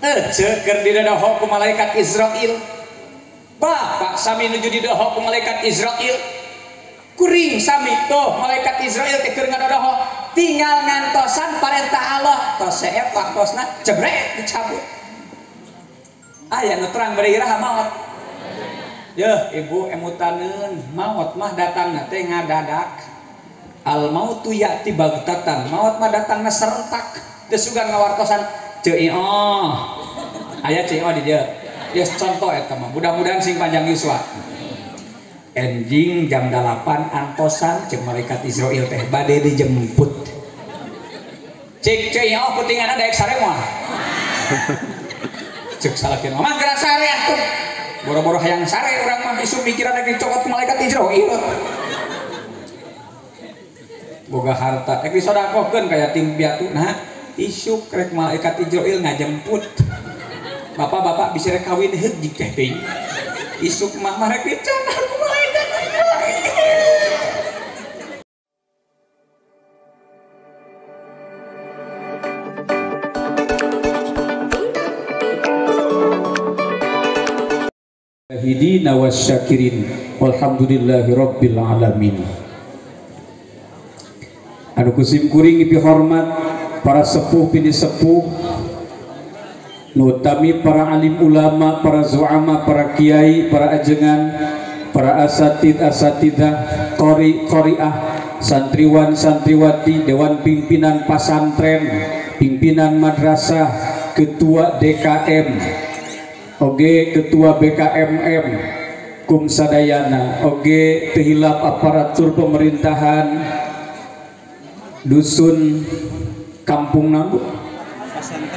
Ece keur didodoho ku malaikat Israil. Bapak sami nuju didoho ku malaikat Israil. Kuring sami tuh malaikat Israil teh keur ngadodoho, tinggal ngantosan parentah Allah, tos seep waktosna jebrek dicabut. Aya nu terang bari iraha maot. Yeuh ibu emutaneun maot mah datangna teh ngadadak. Al mautu ya'ti bagtatan, maot mah datangna serentak. Teu sugan ngawartosan ceu ioh. Aya ceu ioh di dieu. Geus contoh eta mah, mudah-mudahan sing panjang yuswa. Enjing jam 8 antosan cek malaikat Israil teh bade dijemput. Cek ceu ioh putinganna daek sare moal. Cek salakina mah geura sare atuh. Boro-boro hayang sare urang mah isu mikiran rek dicokot ku malaikat Israil. Boga harta rek disodakohkeun ka yatim piatu. Nah, isuk rek malaikat Israil ngajemput. Bapak-bapak bisa rek kawin heug jig teh teuing. Isuk mah rek dicandak ku malaikat Israil. Hidina wasyakirin walhamdulillahi rabbil alamin. Anu kusim kuring dihormat para sepuh pini sepuh, nu utami para alim ulama, para zuama, para kiai, para ajengan, para asatid asatidah, qori qoriah, santriwan santriwati, dewan pimpinan pasantren, pimpinan madrasah, ketua DKM, oge ketua BKMM, kum sadayana, oge tehilap aparatur pemerintahan dusun kampung Nambu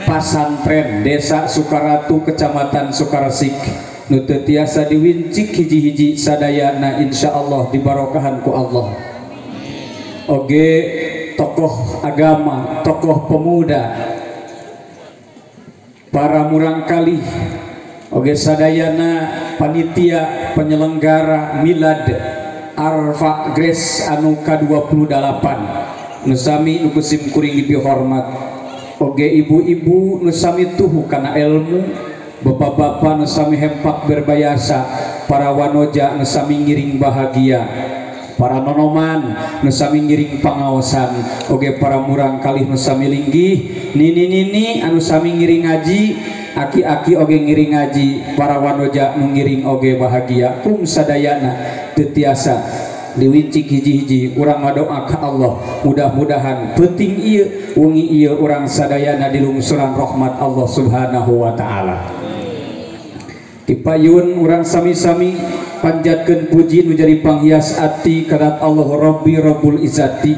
pasantren desa Sukaratu kecamatan Sukaresik nu teu tiasa diwincik hiji-hiji sadayana insyaallah dibarokahan ku Allah. Oge tokoh agama, tokoh pemuda, para murangkalih, oge sadayana panitia penyelenggara milad Arfa Grace anu ka-28 nu sami nu kusim kuring dipihormat. Oge ibu-ibu nu sami tuhu kana ilmu, bapak-bapak nu sami hempak berbayasa, para wanoja nu sami ngiring bahagia, para nonoman nu sami ngiring pangaosan, oge para murang kalih nu sami linggih, nini-nini anu sami ngiring ngaji, aki-aki oge ngiring ngaji, para wanoja nu ngiring oge bahagia. Kum sadayana teu tiasa diwincik hiji-hiji urang ngadoa ka Allah, mudah-mudahan peuting ieu wengi ieu urang sadayana dilungsuran rahmat Allah Subhanahu wa taala. Dipayun urang sami-sami panjatkeun puji nu jadi panghias ati ka Allah Rabbi Rabbul Izzati.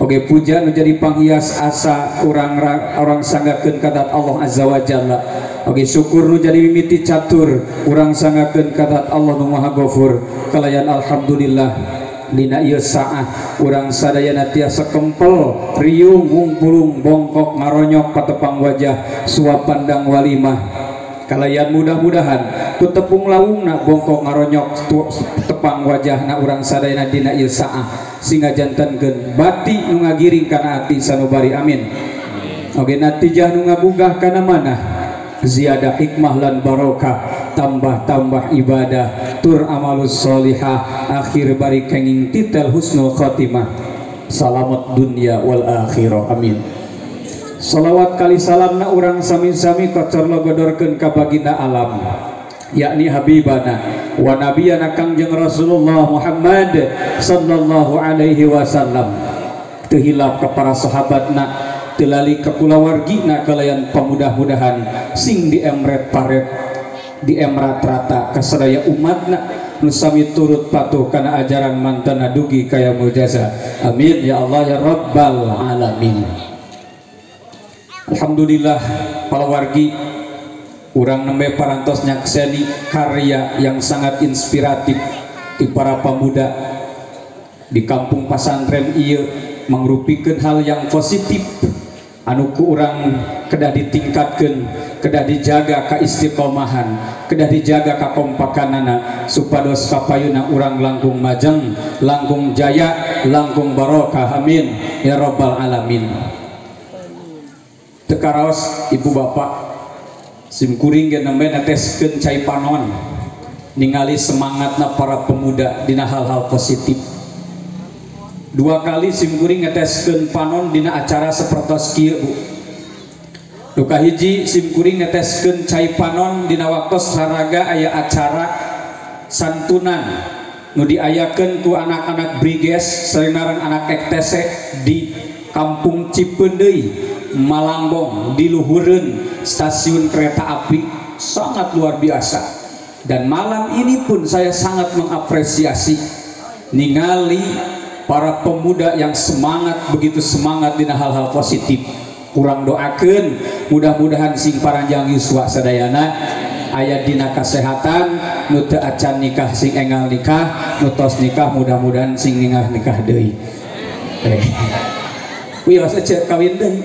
Oge puja nu jadi panghias asa urang sanggakeun ka Allah Azza wa Jalla. Oge syukur nu jadi mimiti catur urang sanggakeun ka Allah nu Maha Ghafur. Kalayan alhamdulillah dina ieu saah urang sadayana tiasa kempel riung ngungkulung bongkok ngaronyok patepang wajah suap pandang walimah. Kalayan mudah-mudahan ku tepung laungna bongkok ngaronyok tepang wajahna urang sadayana dina ieu saah sehingga jantenkeun bati nu ngagiring kana ati sanubari amin. Oge natijah nu ngabugah kana manah ziyadah hikmah lan barokah, tambah-tambah ibadah tur amalus sholihah, akhir bari kenging titel husnul khotimah, salamat dunya wal akhirah amin. Salawat kali salamna urang sami-sami kocor logodorkeun ka baginda alam yakni habibana wa nabiyana Kangjeng Rasulullah Muhammad sallallahu alaihi wasallam. Teu hilap ka para sahabatna, teu lali ka kulawargina, kalayan pamudah-mudahan sing diemret paret diemrat rata ka sadaya umatna nu sami turut patuh kana ajaran mantana dugi ka yaumul jaza amin ya Allah ya rabbal alamin. Alhamdulillah palawargi urang nembe parantos nyakseni karya yang sangat inspiratif di para pemuda di kampung pasantren ieu mangrupikeun hal yang positif anu ku urang kedah ditingkatkeun, kedah dijaga kaistiqomahan, kedah dijaga kakompakanana supados kapayuna urang langkung majeng, langkung jaya, langkung barokah amin ya rabbal alamin. Teu karaos ibu bapak Sim kuring ge nembe neteskeun cai panon ningali semangatna para pemuda dina hal-hal positif. Dua kali sim kuring ngeteskeun panon dina acara sapertos kieu Bu. Nu kahiji sim kuring ngeteskeun cai panon dina waktos raraga aya acara santunan nu diayakeun ku anak-anak Briges sareng anak XTC di Kampung Cipeundeuy Malangbong di luhureun stasiun kereta api, sangat luar biasa. Dan malam ini pun saya sangat mengapresiasi ningali para pemuda yang semangat, begitu semangat dina hal-hal positif. Kurang doakeun mudah-mudahan sing paranjang yuswa sadayana aya dina kasehatan, nu teu acan nikah sing enggal nikah, nu tos nikah mudah-mudahan sing nikah deui. Wios ece kawin deui.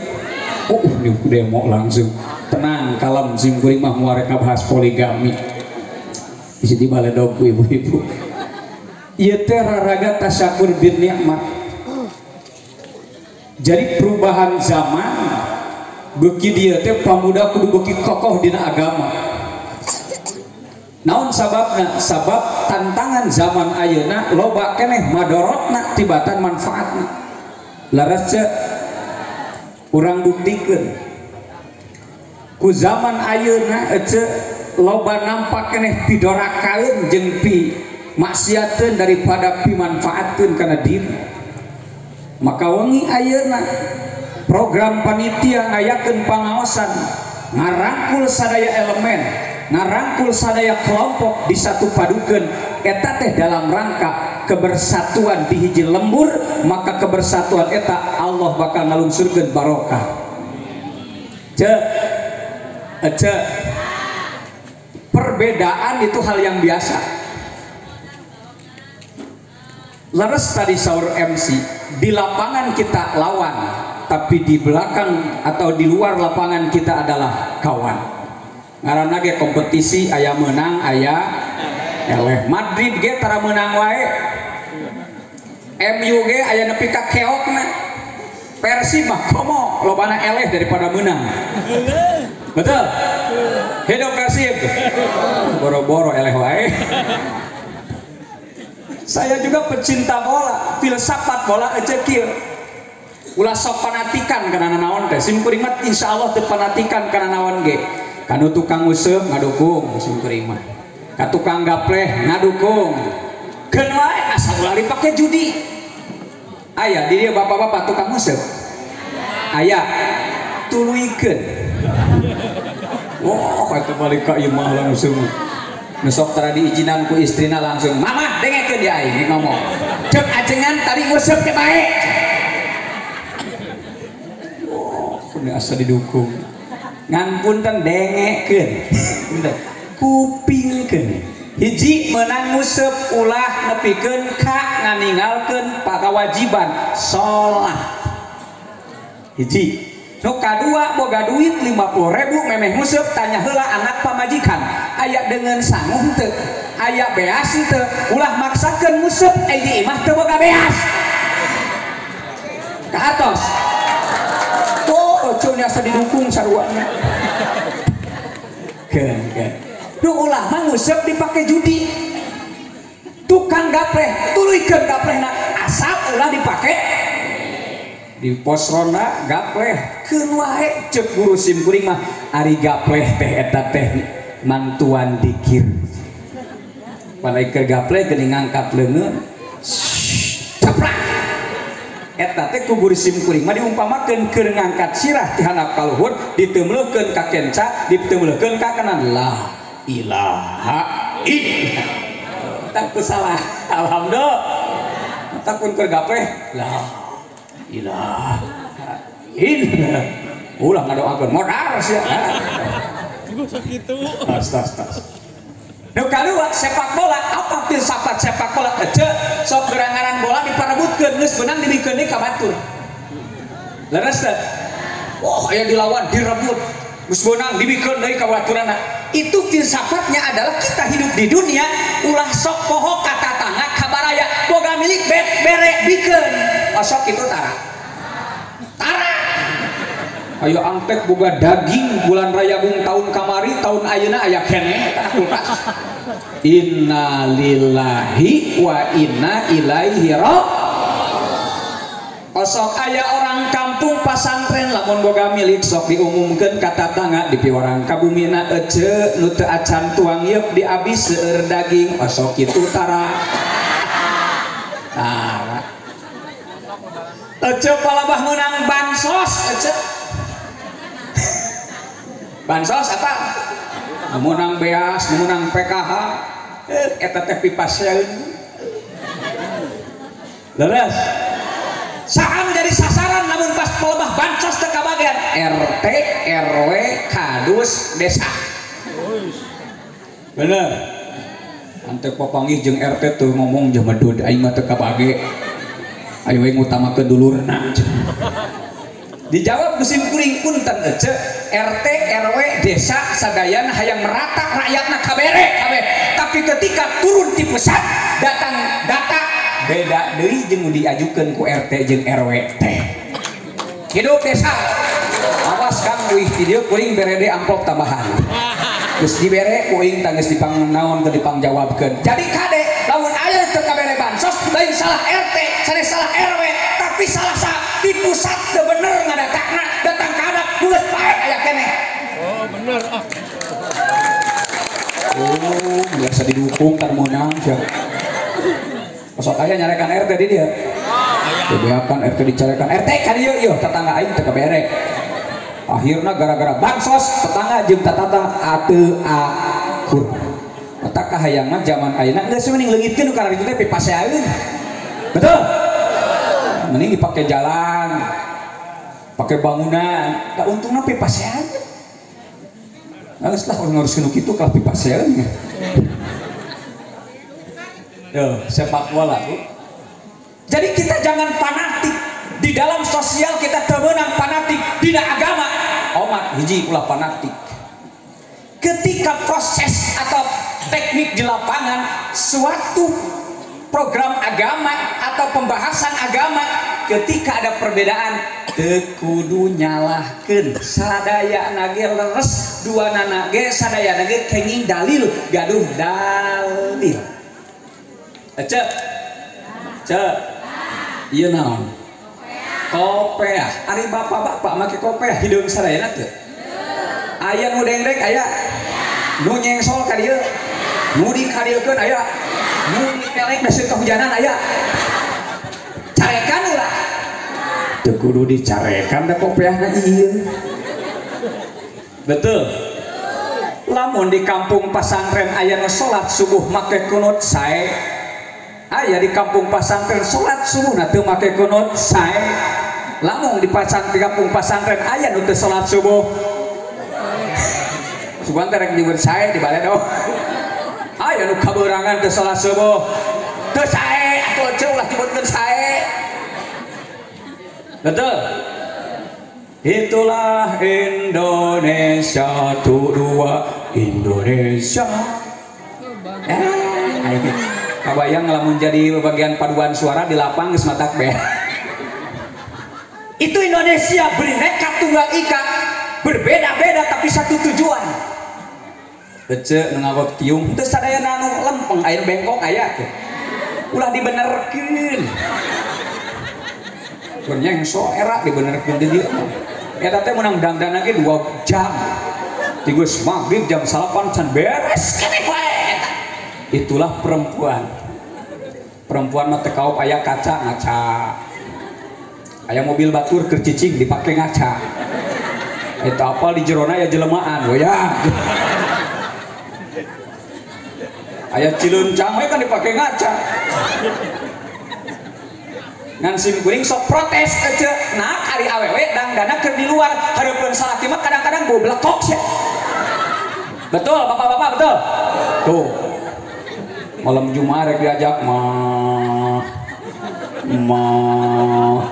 Oh, ini demo langsung. Tenang, kalem sim kuring mah moal rek ngabahas poligami. Di sini baledog ku ibu-ibu. Ieu teh raraga tasyakur bin nikmat. Jadi perubahan zaman beuki dieu teh pamuda kudu beuki kokoh dina agama. Naon sababna? Sabab tantangan zaman ayeuna loba keneh madorotna tibatan manfaatna. Laras ce urang buktikeun ku zaman ayeuna ece loba nampak keneh pidorakaeun jeung pi maksiateun daripada pi manfaateun kana diri. Maka wengi ayeuna program panitia ngayakeun pangaosan ngarangkul sadaya elemen, ngarangkul sadaya kelompok di satu padukeun eta teh dalam rangka kebersatuan di hiji lembur. Maka kebersatuan eta Allah bakal ngalungsurkeun barokah. Ce, ce, perbedaan itu hal yang biasa. Leres tadi saur MC, di lapangan kita lawan, tapi di belakang atau di luar lapangan kita adalah kawan. Ngaranna ge kompetisi aya menang aya eleh. Madrid ge tara menang wae, MU ge aya nepi ka keokna. Persib mah komo lobana eleh daripada menang. Betul? Hidup Persib. Boro-boro eleh wae. Saya juga pecinta bola, filsafat bola aja kieu. Ulah sok fanatikan kana naon teh. Sim kuring mah insyaallah teu fanatikan kana naon ge. Kanu tukang useup ngadukung sim kuring mah. Ka tukang gapleh ngadukung. Keun wae asal ulah dipake judi. Aya di dieu bapak-bapak tukang useup. Aya tuluykeun. Wah, eta balik ka imah langsung. Nu sok tara diizinan ku istrina langsung, "Mama, dengekeun di aing ngomong. Ceuk ajengan tadi nguseup teh bae." Oh, kudu asa didukung. Ngan punten dengekeun. Punten. Kupingkeun. Hiji meunang nguseup ulah nepikeun ka nganingalkeun pakawajiban salat. Hiji. Nu kadua boga duit 50.000 memeh nguseup tanya heula anak pamajikan. Aya dengan sangu henteu, aya beas henteu, ulah maksakeun nguseup ai di imah teu boga beas. Ka atos. Oh, ojo asa didukung saruana. Keun keun. Nu ulah mah nguseup dipake judi. Tukang gapleh, tuluykeun gaplehna asal ulah dipake di pos ronda gapleh keun wae. Ceuk guru sim kuring mah ari gapleh teh eta teh mantuan dikir. Pandai keur gapleh geuning ngangkat leungeun caplak. Eta teh ku guru sim kuring mah diumpamakeun keur ngangkat sirah ti handap ka luhur diteumleukeun ka kenca diteumleukeun ka kanan. La ilaha illallah. Tak salah. Alhamdulillah. Tak pun keur gapleh la ilaha illallah. Ulah ngadoakeun modar sia. Gosok kitu. Tas tas tas. Nu kadua sepak bola, apa filsafat sepak bola? Ece sok gerangaran bola diparebutkeun geus beunang dibikeun deui ka batur. Leres teh? Oh, aya dilawan direbut. Geus beunang dibikeun deui ka baturanna. Itu filsafatnya adalah kita hidup di dunia ulah sok poho ka tatangga ka baraya boga milik bet bere bikeun. Osok itu tara. Tara. Ayo antek boga daging bulan Rayagung tahun kamari tahun ayeuna aya keneh kana kulkas. Innalillahi wa inna ilaihi raji'un. Osok aya orang kampung pasantren lamun boga milik sok diumumkeun ka tatangga di piwarang ka bumina ece nu teu acan tuang yeuk diabis seueur daging osok kitu tara. Tara. Ece palabah meunang bansos ece. Bansos apa? Meunang beas, meunang PKH. Eta teh pipaseun. Leres. Saha menjadi sasaran namun pas pelebah bansos teu kabagian RT, RW, kadus, desa. Bener. Ante papanggih jeung RT tuh ngomong jeung medud aing mah teu kabage. Ayo we ngutamakeun dulurna. Dijawab ku sim kuring punten ece RT, RW, desa sadayana hayang merata rakyatna kabere kabeh. Tapi ketika turun ti pusat datang data beda deui jeung diajukeun ku RT jeung RW teh. Hidup desa. Awas Kang wih ti dieu kuring berede amplop tambahan. Geus dibere kuring tah geus dipangnaon teu dipangjawabkeun. Jadi kade lamun aya teu kabere bansos lain salah RT, sanes salah RW, tapi salah sa di pusat teu bener ngadatakna datang ka anak geus paeh aya keneh. Oh bener ah. Oh, biasa didukung kan meunang sia. Sok aya nyarekan RT di dia. Dibeakan RT dicarekan RT kan ieu ieu tetangga aing teu kabere. Akhirna gara-gara bansos tetangga jeung tatata ateu akur. Otak kahayang mah zaman ayeuna geus mending leungitkeun nu kararitu teh pipaseaeun. Betul? Mending dipake jalan, pake bangunan, da untungna pipaseaeun. Geus lah nguruskeun nu kitu kalah pipaseaeun. Tuh, sepak bola, Bu. Jadi kita jangan fanatik. Di dalam sosial kita termenang fanatik, dina agama omat hiji ulah fanatik. Ketika proses atau teknik di lapangan suatu program agama atau pembahasan agama, ketika ada perbedaan teu kudu nyalahkeun. Sadayana ge leres, duanana ge sadayana ge kenging dalil, gaduh dalil. Ece, ce, iya naon? Kopeah. Ari bapak-bapak make kopeah hideung sadayana teu? Aya nu dengdek aya, nu nyengsol ka dieu, nu dikadieukeun aya, nu dikelek dasieun kahujanan aya. Carekan ulah. Teu kudu dicarekan da kopeahna ieu. Betul. Lamun di kampung pasantren aya nu salat subuh make kunut sae. Aya di kampung pasantren salat subuh na teu make kunut sae. Lamun di kampung pasantren aya nu teu salat subuh. Subuhan teh rek nyebut sae di baledo. Aya nu kabeurangan teu salat subuh. Teu sae atuh ceu ulah nyebutkeun sae. Betul? Itulah Indonesia tu dua Indonesia. Ayo kabayang lamun jadi bagian paduan suara di lapang geus matak be. Itu Indonesia Bhinneka Tunggal Ika, berbeda-beda tapi satu tujuan. Ece nu ngawak tiung teu sadayana nu lempeng aya bengkok aya teh. Ulah dibenerkeun. Keur nyengso era dibenerkeun di dieu. Eta teh meunang dangdana ge 2 jam. Ti geus magrib jam 9 can beres keneh wae eta. Itulah perempuan. Perempuan mah teu kaop aya kaca ngaca. Aya mobil batur keur cicing dipake ngaca. Eta apal di jerona ya jelemaan we ya. Aya ciluncang we kan dipake ngaca. Ngan sim kuring sok protes ece. Nah ari awewe dangdana keur di luar hareupeun salaki mah kadang-kadang goblekok sia. Betul bapak-bapak betul? Tuh. Malam Jumat rek diajak mah mah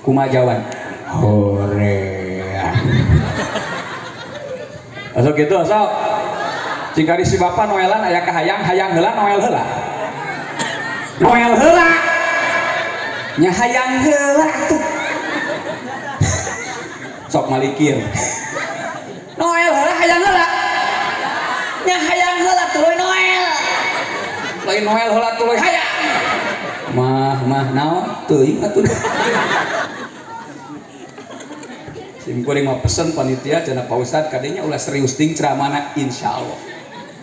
kumajawan horea. Asal gitu asal. Jika di si bapak noelan aya kahayang hayang heula noel heula. Noel heula. Nya hayang heula tuh. Sok malikir. Noel heula hayang heula. Nya hayang heula tuluy Noel. Lain Noel heula tuluy hayang. Mah mah naon teuing atuh. Sim kuring mah pesen panitia cenah Pak Ustad kadenya ulah serius ting ceramahna insyaallah.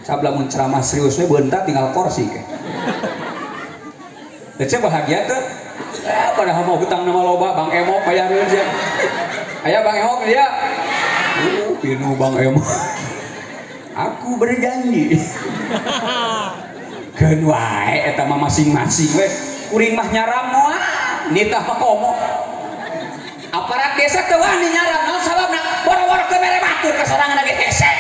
Sabla mun ceramah serius we beunta tinggal kursi ke. Teh bahagia teh. Padahal mau hutang nama loba Bang Emok bayareun sia. Aya Bang Emok dia. Pinu Bang Emok. Aku berjanji. Keun wae eta mah masing-masing we. Kuring mah nyaram moal, nitah mah komo. Aparat desa teu wani nyaram naon sababna? Boro-boro ke mere batur ka sorangan ge hese.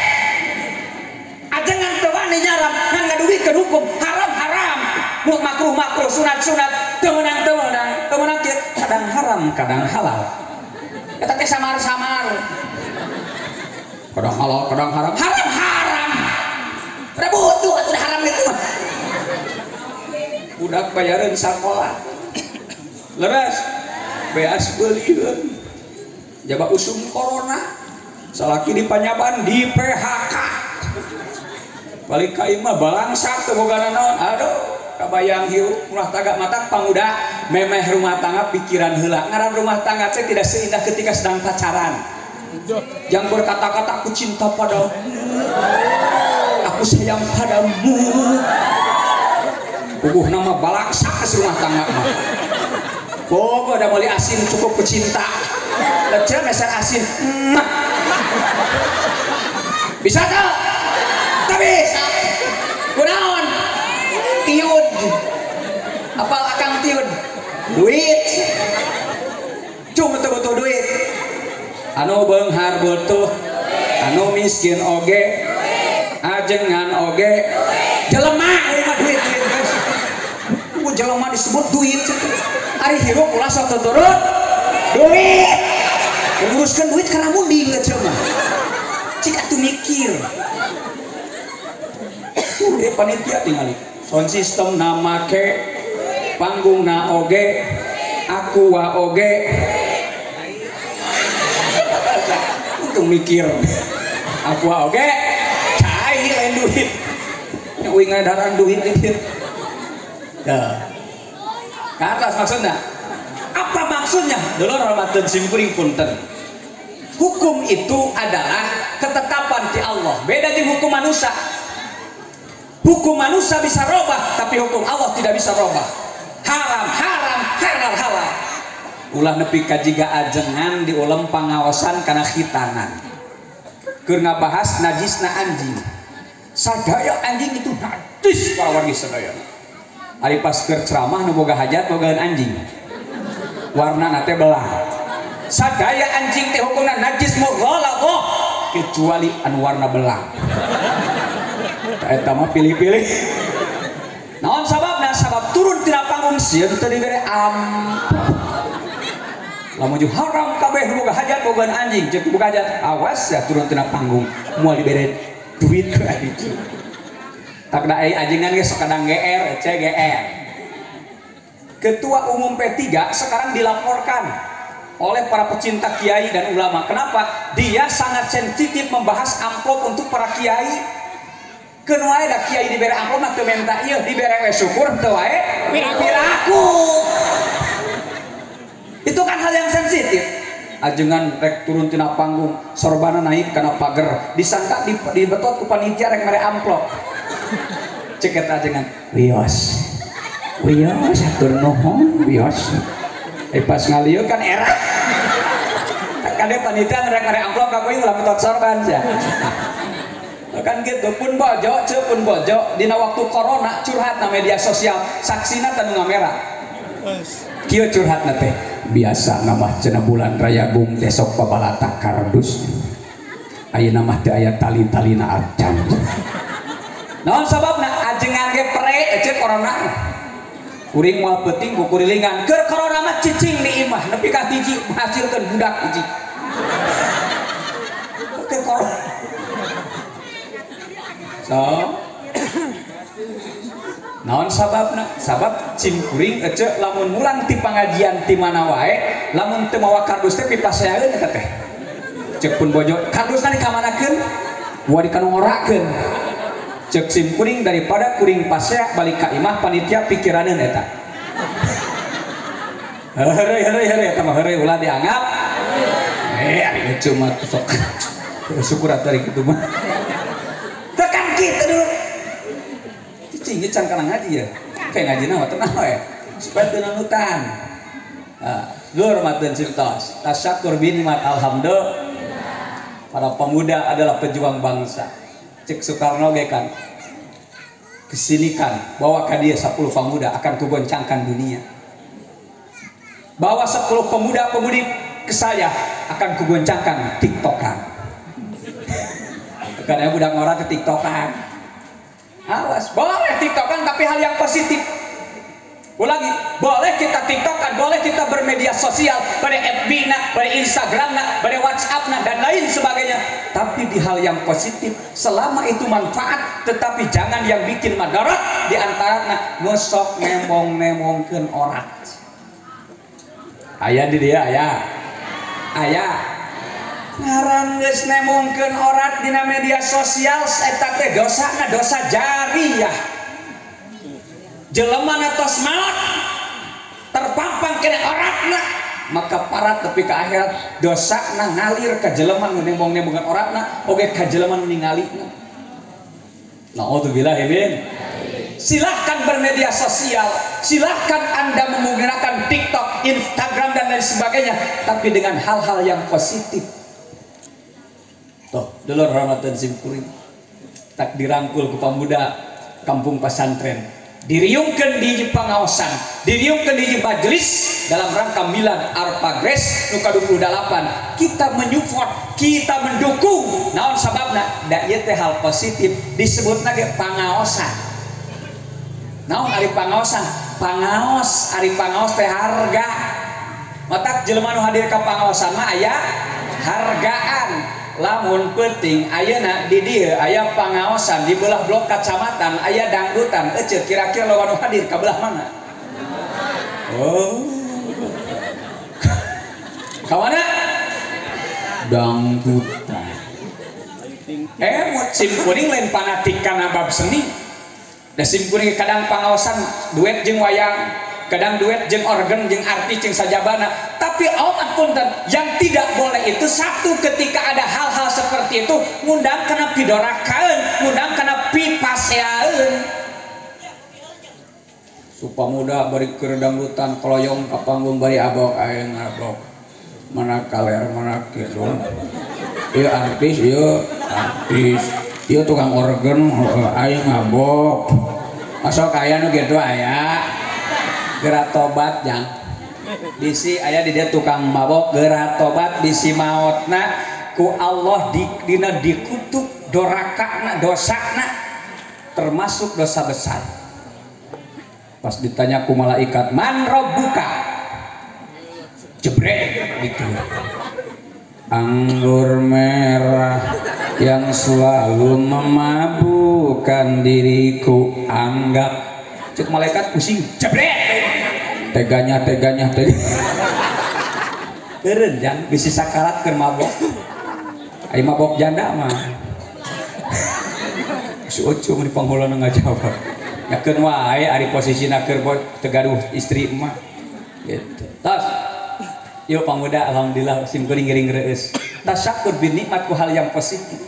Ajengan teu wani nyaram ngan ngaduwikeun hukum haram-haram. Makruh makruh sunat-sunat teu meunang teu meunang teu meunang kieu kadang haram kadang halal. Eta teh samar-samar. Kadang halal kadang haram. Haram haram. Udah butuh atuh haram itu mah. Budak bayareun sakola. Leres beas beulieun. Jaba usum corona. Salaki dipanyaban di PHK. Balik ka imah balangsak teu boga naon. Aduh, kabayang hirup rumah tangga matak panguda memeh rumah tangga pikiran heula. Ngaran rumah tangga teh tidak seindah ketika sedang pacaran. Yang berkata-kata aku cinta padamu, aku sayang padamu. Puguh nama balangsak ke rumah tangga mah. Bogo da meuli asin cukup ku cinta. Leceu meser asin. Bisa teu? Teu bisa. Kunaon? Tiun. Apal akang tiun? Duit. Cuma teu butuh duit. Anu beunghar butuh, anu miskin oge, ajengan oge, jelema ieu mah duit duit guys. Ku jelema disebut duit. Ari hirup ulah sok tuturut duit. Nguruskeun duit kana munding geus mah. Cik atuh mikir. Panitia tingali. Sound system na make, panggung na oge, aqua oge. Untung mikir. Aqua oge, cai lain duit. Nya uing ngadaran duit ieu. Dah. Ke atas maksudnya. Apa maksudnya? Dulur hormateun simkuring punten. Hukum itu adalah ketetapan di Allah. Beda jeung hukum manusia. Hukum manusia bisa robah, tapi hukum Allah tidak bisa robah. Haram, haram, halal, halal. Ulah nepi ka jiga ajengan diulem pangaosan kana khitanan. Keur ngabahas najisna anjing. Sadaya anjing itu najis para wargi sadaya. Ari pas keur ceramah nu boga hajat bogaan anjing. Warnana teh belah. Sadaya anjing teh hukumna najis mughaladzah kecuali anu warna belang. Eta mah pilih-pilih. Naon sababna? Sabab turun tina panggung sieun teu dibere amplop. Lamun jeung haram kabeh nu boga hajat bogaan anjing, jeung boga hajat awas ya turun tina panggung moal dibere duit ku anjing. Tak da ai ajengan ge sok kadang GR, CGR. Ketua Umum P3 sekarang dilaporkan oleh para pecinta kiai dan ulama. Kenapa? Dia sangat sensitif membahas amplop untuk para kiai. Keun wae da kiai dibere amplop mah teu menta ieu, dibere we syukur teu wae piraku. Itu kan hal yang sensitif. Ajengan rek turun tina panggung, sorbana naik kana pager, disangka dibetot ku panitia rek mere amplop. Cek eta ajengan, wios. Wios hatur nuhun, wios. Pas ngalieu kan era. Kade panitia rek mere amplop ka kuing ulah betot sorban sia. Kan gitu pun bojo, ceu pun bojo dina waktu corona curhat na media sosial, saksina teh nu ngamera. Kieu curhatna teh, biasa mah cenah bulan Rayagung teh sok pabalatak kardus. Ayeuna mah teu aya tali-talina acan. Naon sababna? Ajengan ge pre ece corona. Kuring moal peuting kukurilingan. Keur corona mah cicing di imah nepi ka hiji menghasilkeun budak hiji. Keur corona. So, naon sababna? Sabab cimkuring ece lamun mulang ti pangajian ti mana wae, lamun teu mawa kardus teh pipaseaeun eta teh. Cek pun bojo kardusna dikamanakeun? Moal dikanongorakeun. Cek sim kuring daripada kuring pasea balik ka imah panitia pikiraneun eta. Heureuy heureuy heureuy eta mah heureuy ulah dianggap. Ari cuma sok syukur atuh ari kitu mah. Tekan kitu dulu. Cicing ge can kana ngaji ya. Kayak ngajina mah tenang we. Supaya teu nanutan. Luhur matun simtos. Tasyakur bi nikmat alhamdulillah. Para pemuda adalah pejuang bangsa. Cek Soekarno ge kan. Kesinikan bawa ka dia 10 pemuda akan kugoncangkan dunia. Bawa 10 pemuda-pemudi ke saya akan kugoncangkan TikTokan. Karena budak ngora ke TikTokan. Awas, boleh TikTokan tapi hal yang positif. Ulangi, boleh kita TikTokan, boleh kita bermedia sosial, pada FB na, pada Instagram na, pada WhatsApp na, dan lain sebagainya. Tapi di hal yang positif, selama itu manfaat, tetapi jangan yang bikin madarat di antara ngosok nemong-nemongkeun orat. Aya di dia, aya. Aya. Ngaran geus nemongkeun orat dina media sosial eta teh dosana dosa jariyah. Jelema tos maot terpampang kena oratna maka parat tepi ke akhirat dosana ngalir ka jelema nu nembong-nembongan oratna oge ka jelema nu ningalina. Naudzubillah min. Silahkan bermedia sosial, silahkan Anda menggunakan TikTok, Instagram dan lain sebagainya, tapi dengan hal-hal yang positif. Tuh, dulur Ramadan simkuring tak dirangkul ke pemuda kampung pesantren. Diriungkeun di pangaosan, diriungkeun di majelis dalam rangka milad Arpagres nu ka-28. Kita menyupport, kita mendukung. Naon sababna? Da ieu teh hal positif disebutna ge pangaosan. Naon ari pangaosan? Pangaos, ari pangaos teh harga. Matak jelema nu hadir ka pangaosan mah aya hargaan. Lamun penting ayeuna di dieu aya pangaosan di belah blok kacamatan aya dangdutan ece kira-kira lawan nu hadir ka belah mana? Oh. Ka mana? Dangdutan. Sim kuring lain fanatik kana bab seni. Da sim kuring kadang pangaosan duet jeung wayang, kadang duet jeung organ jeung artis jeung sajabana. Tapi Allah punten, yang tidak boleh itu satu ketika ada hal-hal seperti itu ngundang kana pidorakaeun, ngundang kana pipaseaeun. Supamuda bari keur dangdutan koloyong ka panggung bari abok aing ngabok. Mana kaler mana kidul. Ieu artis, ieu artis, ieu tukang organ aing ngabok. Masuk aya nu kitu aya. Geura tobat jang. Bisi aya di dia tukang mabok geura tobat bisi maotna ku Allah di dina dikutuk dorakana dosana termasuk dosa besar. Pas ditanya ku malaikat man rabbuka, jebrek gitu. Anggur merah yang selalu memabukkan diriku anggap. Cek malaikat pusing jebrek. Teganya teganya teganya. Eureun jang bisi sakarat keur mabok. Ai mabok janda mah. Si Ucu mun dipanghulana ngajawab. Nyakeun wae ari posisina keur teu gaduh istri mah. Gitu. Tos. Yuk pamuda alhamdulillah sim kuring ngiring reueus. Tasyakur bi nikmat ku hal yang positif.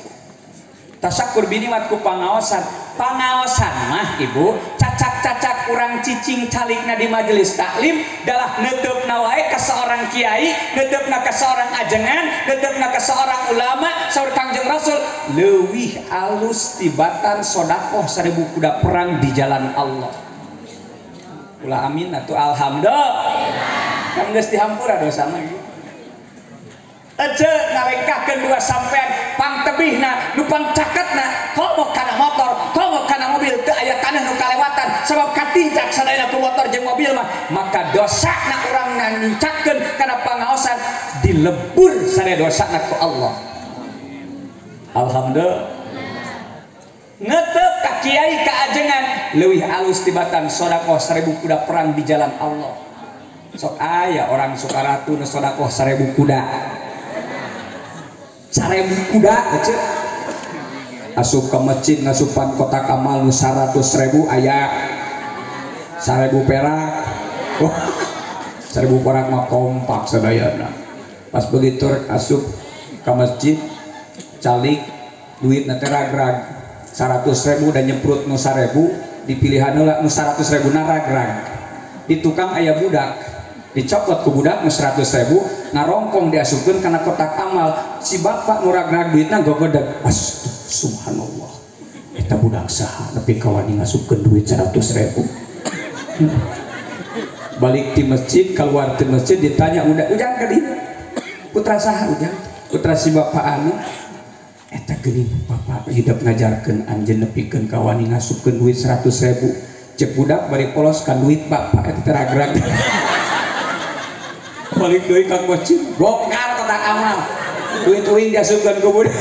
Tasyakur bi nikmat ku pangaosan. Pangaosan mah ibu cacak-cacak urang cicing calikna di majelis taklim dalah neuteup-na wae ka seorang kiai, neuteup-na ka seorang ajengan, neuteup-na ka seorang ulama, saur Kangjeng Rasul leuwih alus tibatan sedekah 1000 kuda perang di jalan Allah. Ulah amin atuh alhamdulillah. Kan geus dihampura dosana gitu. Ece ngalengkahkeun dua sampean pangtebihna nu pangcaketna komo kana motor komo kana mobil teu aya tanah nu kalewatan sabab katincak sadayana ku motor jeung mobil mah maka dosana urang ngancakeun kana pangaosan dilebur sadaya dosana ku Allah. Alhamdulillah. Ngetep ka kiai ka ajengan leuwih alus tibatan sedekah 1000 kuda perang di jalan Allah. Sok aya orang Sukaratu nu sedekah 1000 kuda. 1000 kuda ece asup ke masjid ngasupan kotak amal nu 100.000 aya 1000 perak. Wah, 1000 perak mah kompak sadayana. Pas begitu rek asup ke masjid calik duit na teh ragrag 100.000 dan nyemprut nu 1000 dipilihan heula nu 100.000 na ragrag. Di tukang aya budak dicopot ku budak nu 100.000 ngarongkong diasupkeun kana kotak amal. Si bapak nu ragrag duitna gogodeg. Subhanallah, eta budak saha nepi ka wani ngasupkeun duit 100.000. Balik di masjid, keluar di masjid ditanya udah ujang ka dieu putra saha ujang? Putra si bapak anu. Eta geuning bapak hidup ngajarkeun anjeun nepikeun ka wani ngasupkeun duit 100.000. Cek budak bari polos kan duit bapak eta teragrag. Balik deui ka masjid bongkar kotak amal duit uing diasupkeun ku budak.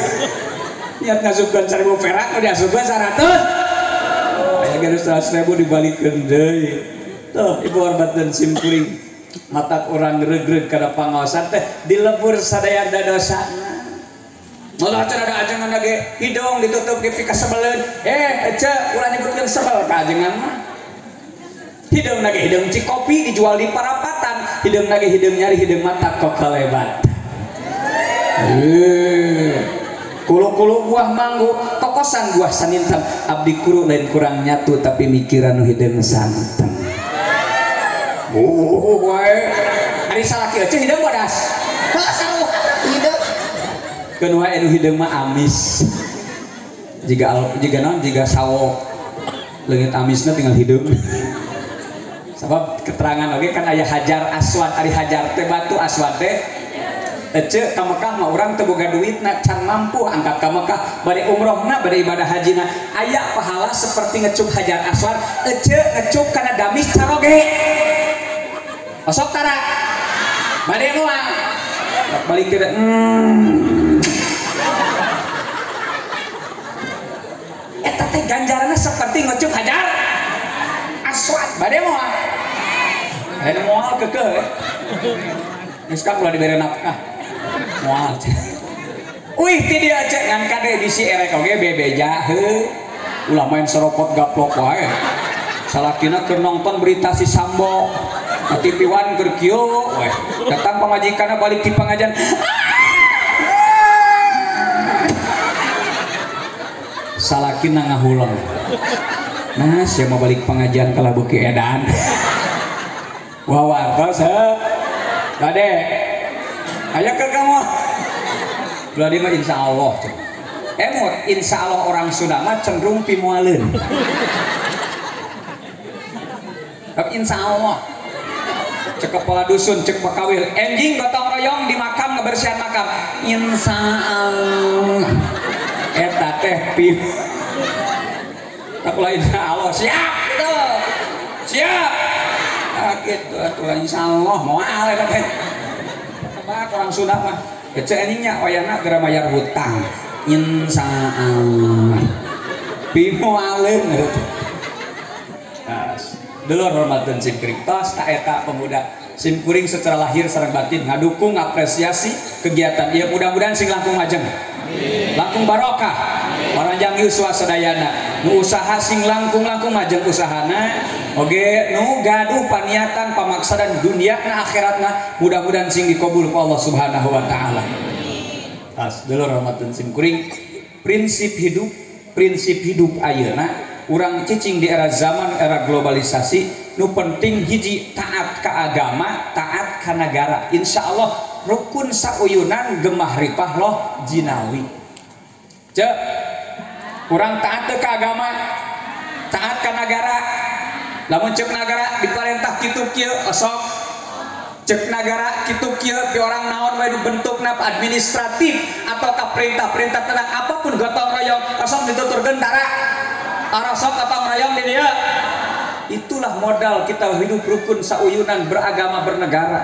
Niat ngasupkeun 1000 perak diasupkeun 100. Aya ge 100.000 dibalikeun deui. Tuh ibu hormat dan simkuring matak urang regreg kana pangaosan teh dilebur sadayana dosana. Malah cenah ada ajengan ge hidung ditutup ge pikasebeleun. Ece ulah nyebutkeun sebel ka ajengan mah. Hideung na ge hideung cikopi dijual di parapatan, hideung na ge hideung nyari hideung mata kokelebat. Kulu-kulu buah manggu, kokosan buah saninten. Abdi kuru lain kurang nyatu tapi mikiran nu hideung santen. Wae. Ari salaki eueuh hideung bodas. Heuh sarua hideung. Keun wae nu hideung mah amis. Jiga jiga naon jiga sawo. Leungit amisna tinggal hideung. Sabab keterangan oge kan aya hajar aswad, ari hajar teh batu aswad teh ece ka Mekah mah urang teu boga duitna can mampu angkat ka Mekah bade umrohna bade ibadah hajina aya pahala seperti ngecup hajar aswad ece ngecup kana damis caroge osok tara bade moal balik teh eta teh ganjaranna seperti ngecup hajar aswad bade moal bade moal kekeh geus kan ulah dibere nafkah moal. Uih ti dieu cek ngan kade bisi erek oge bebeja heuh ulah main seropot gaplok wae. Salakina keur nonton berita si Sambo na TV One keur kieu we. Datang pamajikanna balik ti pangajian. Salakina ngahuleng. Nah, sia mah balik pengajian kalah beuki edan. Wawartos heuh. Kade aya ke kamu. Belah dia mah insya Allah. Emot insya Allah orang Sunda mah cenderung pimualeun. Tapi insya Allah cek kepala dusun, cek pakawil, enjing gotong royong di makam ngebersihan makam. Insya Allah eta teh pi. Tapi insya Allah siap gitu. Siap. Gitu atuh insya Allah moal eta teh. Tebak orang Sunda mah. Ece anjingnya wayana geura mayar hutang. Insya Allah. Pimualeun eta. Dulur hormat dan simkuring tos ta eta pemuda simkuring secara lahir sareng batin ngadukung apresiasi kegiatan ieu mudah-mudahan sing langkung majeng. Langkung barokah. Paranjang yuswa sadayana. Nu usaha sing langkung-langkung majeng usahana. Oge nu gaduh paniatan pamaksadan dunia na akhiratna mudah-mudahan sing dikabul ku Allah Subhanahu wa taala. Tas dulur hormat dan simkuring prinsip hidup ayeuna urang cicing di era zaman era globalisasi nu penting hiji taat ka agama taat ka nagara insyaallah rukun sauyunan gemah ripah loh jinawi. Cek urang taat ka agama taat ka nagara lamun cek nagara diparentah kitu kieu osok cek nagara kitu kieu pi orang naon wae dibentukna administratif atau ka perintah-perintah tentang apapun gotong royong osok dituturkeun tara arasok gotong royong di dieu. Itulah modal kita hidup rukun sauyunan beragama bernegara.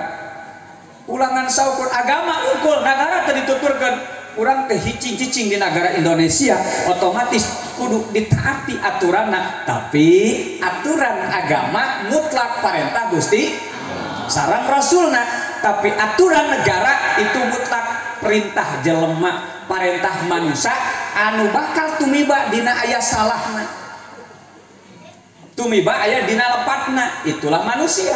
Ulangan saukur agama unggul nagara teu dituturkeun. Urang teh hicing-cicing di negara Indonesia otomatis kudu ditaati aturanna, tapi aturan agama mutlak parentah Gusti sareng Rasulna, tapi aturan negara itu mutlak perintah jelema, parentah manusia anu bakal tumiba dina aya salahna, tumiba aya dina lepatna, itulah manusia.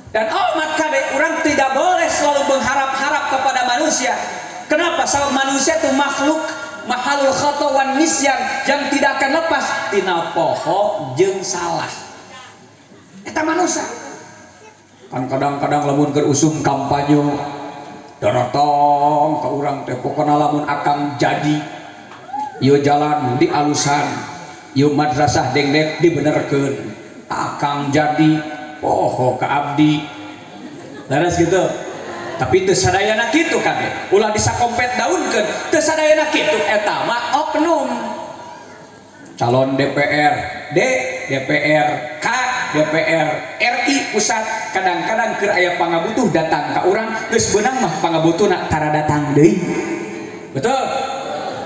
Dan omat kade orang tidak boleh selalu mengharap-harap kepada manusia. Kenapa? Sebab manusia itu makhluk mahalul khata wan nisyan yang tidak akan lepas tina poho jeung salah. Eta manusia. Kan kadang-kadang lamun keur usum kampanye daratang ka urang teh pokona lamun akang jadi ieu jalan di alusan, ieu madrasah dengdek dibenerkeun, akang jadi poho ka abdi. Leres gitu. Tapi teu sadayana kitu kabeh. Ulah disakompet daunkeun, teu sadayana kitu eta mah oknum. Calon DPR D, DPR K, DPR RI pusat kadang-kadang keur aya pangabutuh datang ka urang geus beunang mah pangabutuhna tara datang deui. Betul?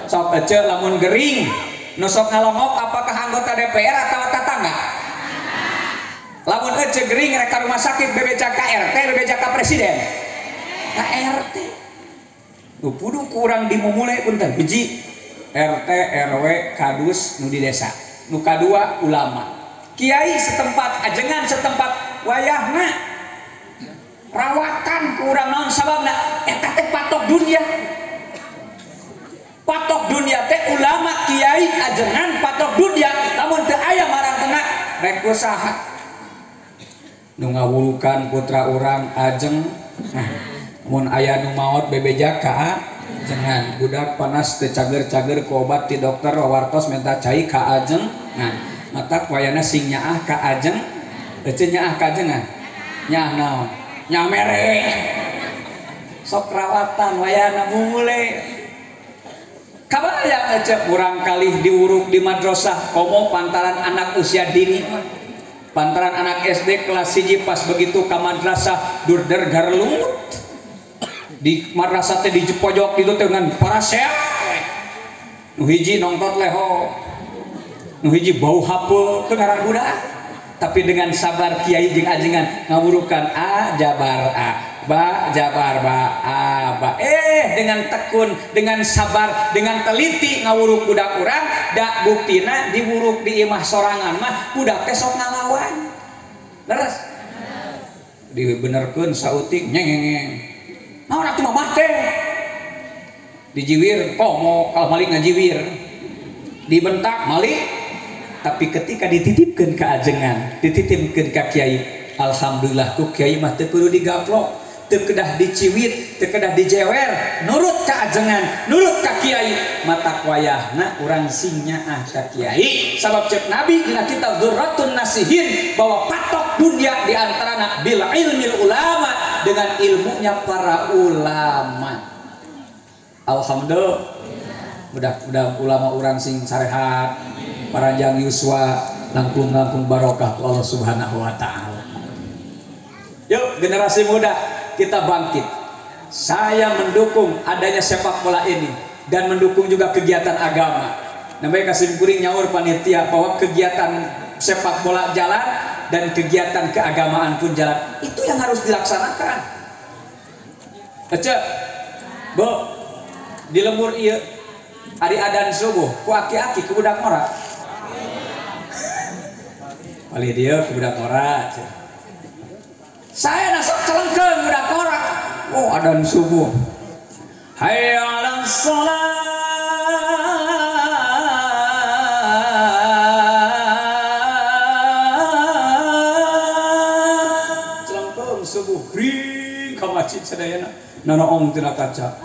Sok ece lamun gering nu sok ngalongok apakah anggota DPR atau tetangga? Lamun ece gering rek ka rumah sakit bebeja ka RT, bebeja ka presiden. Ka RT. Nu kudu kurang dimumule punten hiji RT, RW, kadus nu di desa. Nu kadua ulama. Kiai setempat, ajengan setempat, wayahna rawatan kurang naon sababna eta teh patok dunia. Patok dunia teh ulama, kiai, ajengan patok dunia, lamun teu aya marang tengah rek usaha. Nu ngawulukan putra urang ajeng, nah mun aya nu maot bebeja ka ajengan, budak panas teu cager-cager ku obat ti dokter wartos minta cai ka ajeng. Nah, matak wayana sing nyaah ka ajeng, ece nyaah ka ajengan, nyaah naon, nyaah mere. Sok rawatan wayana mumule. Kabayang ece urang kalih diuruk di madrasah komo pantaran anak usia dini, pantaran anak SD kelas 1 pas begitu ka madrasah durder garlut. Di madrasah teh di pojok itu dengan para seak. Nu hiji nongtot leho, nu hiji bau hape ke ngaran budak. Tapi dengan sabar kiai jeung ajengan ngawurukan a jabar a, ba jabar ba, a ba. Dengan tekun, dengan sabar, dengan teliti ngawuruk budak urang, da buktina diwuruk di imah sorangan mah budak teh sok ngalawan. Leres. Dibenerkeun sautik nyengengeng. Naon atuh mamah teh? Dijiwir, komo kalau malik ngajiwir. Dibentak malik. Tapi ketika dititipkeun ka ajengan, dititipkeun ka kiai, alhamdulillah ku kiai mah teu kudu digaplok, teu kedah diciwit, teu kedah dijewer, nurut ka ajengan, nurut ka kiai, matak wayahna urang sing nyaah ka kiai. Sabab cek Nabi dina kitab Dzurratun Nasihin bahwa patok dunia di antarana bil ilmil ulama, dengan ilmunya para ulama. Alhamdulillah. Mudah-mudahan ulama urang sing sarehat, paranjang yuswa, langkung-langkung barokah ku Allah Subhanahu wa taala. Yuk generasi muda kita bangkit. Saya mendukung adanya sepak bola ini dan mendukung juga kegiatan agama. Namanya kasim kuring nyaur panitia bahwa kegiatan sepak bola jalan dan kegiatan keagamaan pun jalan. Itu yang harus dilaksanakan. Ece, Bu, di lembur ieu ari adan subuh ku aki-aki ku budak ngora. Palih dieu ku budak ngora. Saya nasok celengkeun budak ngora. Oh, adan subuh. Hayya 'alas shalah. Celengkeun subuh bring ka masjid sadayana. Nanoong tina kaca.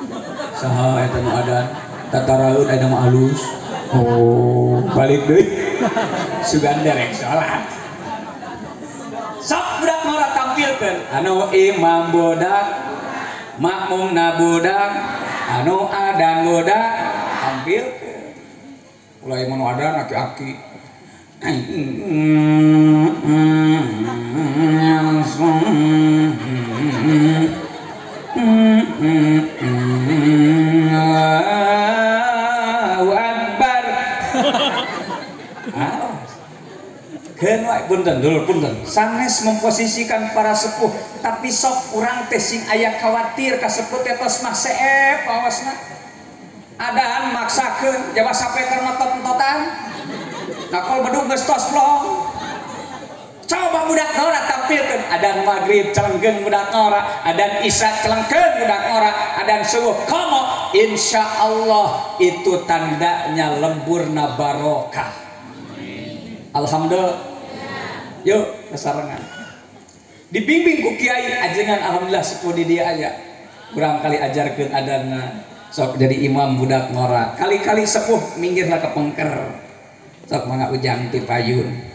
Saha eta nu adan? Tataraeun aya mah alus. Oh, balik deui. Sugan derek salat. Sok budak ngora tampilkeun anu imam budak, makmumna budak, anu adan budak, tampilkeun. Ulah imam nu adan aki-aki. Allahu Akbar. Keun wae punten dulur punten. Sanes memposisikan para sepuh, tapi sok urang teh sing aya khawatir ka sepuh teh tos mah seep awasna. Adaan maksakeun jaba sapeker metot-metotan. Nakol bedug geus tos plong. Coba budak ngora tampilkeun adan maghrib celengkeun budak ngora, adan isya celengkeun budak ngora, adan subuh komo, insya Allah itu tandanya lemburna barokah. Alhamdulillah. Yuk kesarengan. Dibimbing ku kiai ajengan alhamdulillah sepuh di dia aja. Kurang kali ajarkeun adanna. Sok jadi imam budak ngora. Kali-kali sepuh minggirlah ke pengker. Sok mangga ujang ti payun.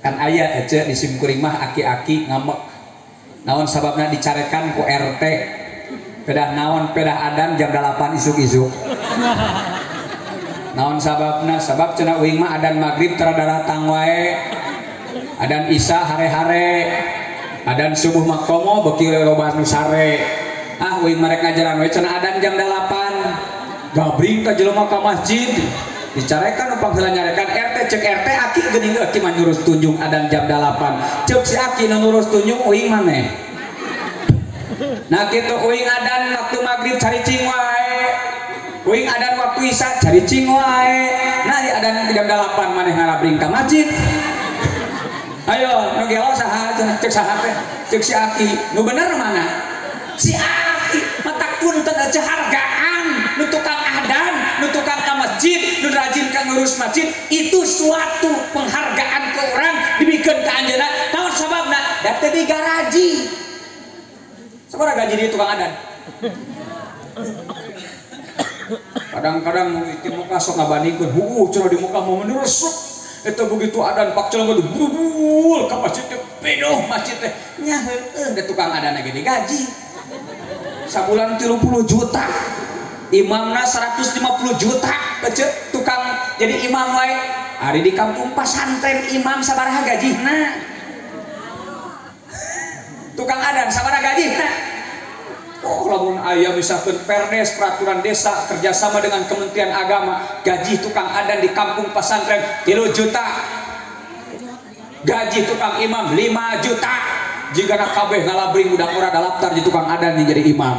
Kan aya aja di simkuring mah aki-aki ngambek. Naon sababna dicarekan ku RT. Pedah naon pedah adan jam 8 isuk-isuk. Naon sababna? Sabab cenah uing mah adan maghrib tara daratang wae. Adan isya hare-hare. Adan subuh mah komo beuki loba nu sare. Ah uing mah rek ngajaran we cenah adan jam 8. Gabring ka jelema ka masjid. Dicarekan upang heula nyarekan RT cek RT aki geuning aki mah nyurus tunjung adan jam 8. Cek si aki nu nyurus tunjung uing maneh. Nah kitu uing adan waktu maghrib caricing wae. Uing adan waktu isya caricing wae. Nah di adan jam 8 maneh ngarabring ka masjid. Ayo nu gelo saha cek saha teh? Cek si aki. Nu bener mana? Si aki matak punten aja hargaan nu tukang adan, nu tukang ka masjid, nu rajin ka ngurus masjid, itu suatu penghargaan ke orang dibikeun ka anjeunna. Naon sababna? Da teu digaraji. Sabaraha gaji di tukang adan? Kadang-kadang di muka sok ngabandingkeun, heueuh cenah di muka mau meneresep. Eta begitu adan pak cenah brubul ka masjid teh penuh masjid teh. Nya heueuh da tukang adan ge digaji. Sabulan 30 juta. Imamna 150 juta kece tukang jadi imam wae. Ari di kampung pasantren imam sabaraha gajihna? Tukang adan sabaraha gajihna? Oh lamun aya misalkan perdes peraturan desa kerjasama dengan Kementerian Agama, gaji tukang adan di kampung pesantren 3 juta, gaji tukang imam 5 juta. Jika nak kabeh ngalabring budak ora daftar jadi tukang adan yang jadi imam.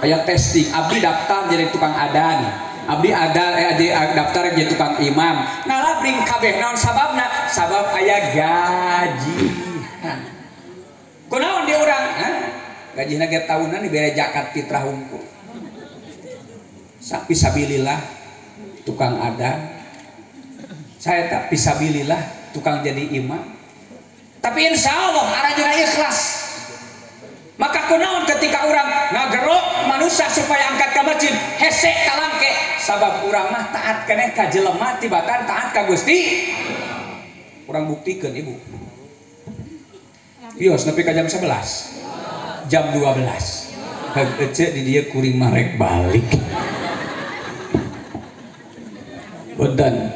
Aya testing, abdi daftar jadi tukang adan, abdi adan daftar jadi tukang imam. Ngalabring kabeh naon sababna? Sabab aya gajihan. Kunaon di urang? Gajihna ge tahunan dibere zakat fitrah hungkul. Fisabilillah tukang adan. Saya tak fisabilillah tukang jadi imam. Tapi insya Allah arahnya ikhlas. Maka kunaon ketika orang ngagerok manusia supaya angkat ke masjid hese kalangke, sabab urang mah taat keneh ka jelema tibatan taat ka Gusti. Urang buktikeun ibu. Ios nepi ka jam 11. Jam 12. Heug ece di dieu kuring mah rek balik. Punten.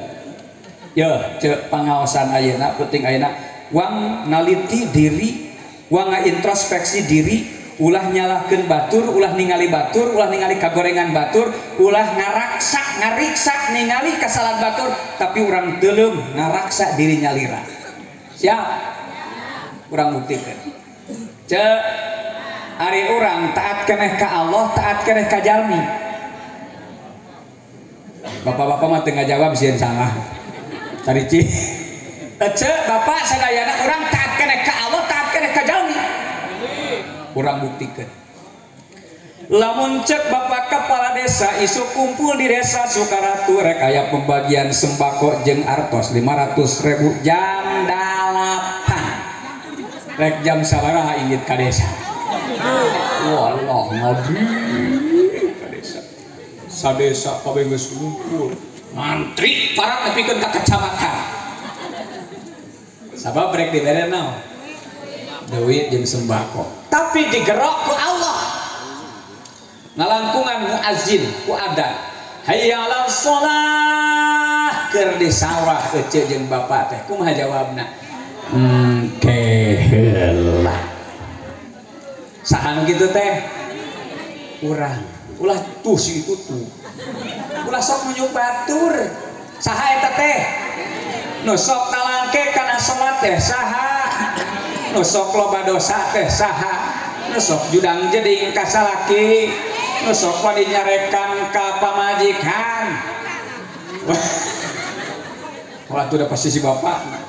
Yo cek pangaosan ayeuna penting ayeuna wang naliti diri, wang introspeksi diri, ulah nyalahkeun batur, ulah ningali batur, ulah ningali kagorengan batur, ulah ngaraksa ngariksa ningali kesalahan batur, tapi urang teuleum ngaraksa diri nyalira. Siap? Urang buktikeun. Cek ari urang taat keneh ka Allah, taat keneh ka jalmi. Bapak-bapak mah teu ngajawab sieun salah. Carici. Ece bapak sadayana urang taat keneh ka Allah, taat keneh ka jalmi. Urang buktikeun. Lamun cek bapak kepala desa isu kumpul di desa Sukaratu rek aya pembagian sembako jeung artos 500.000 jam 8. Rek jam sabaraha inggit ka desa. Wallah ngabri ka desa. Sadesa kabeh geus kumpul. Ngantri parat nepikeun ka kecamatan. Sabab rek dibere naon? Duit jeung sembako. Tapi digerok ku Allah. Ngalangkungan muazin ku adan. Hayya 'alal shalah keur di sawah ece jeung bapak teh. Kumaha jawabna? Engke heula. Saha nu kitu teh? Urang. Ulah tuh si itu tuh. Ulah sok menyup batur. Saha eta teh? Nu sok talangke kana salat. salat teh saha? Nu sok loba dosa teh saha? Nu sok judang jeding ka salaki, nu sok wani nyarekan ka pamajikan. Wah, itu udah pasti si bapak.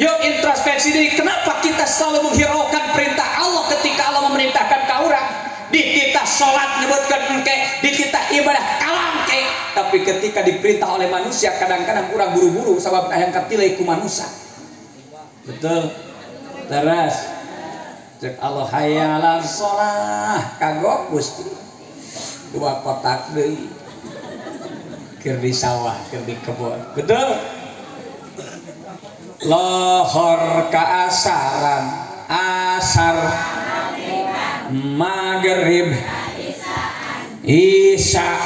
Yuk introspeksi diri, kenapa kita selalu menghiraukan perintah Allah ketika Allah memerintahkan ka urang? Di kita sholat nyebutkan engke, di kita ibadah kalangke, tapi ketika diperintah oleh manusia kadang-kadang kurang buru-buru sabab hayang katilai ku manusia. Betul. Teras. Cek Allah hayya sholah, kagok Gusti. Dua kotak deui. Keur di sawah, keur di kebon. Betul. Lohor kaasaran, asar maghrib, isya,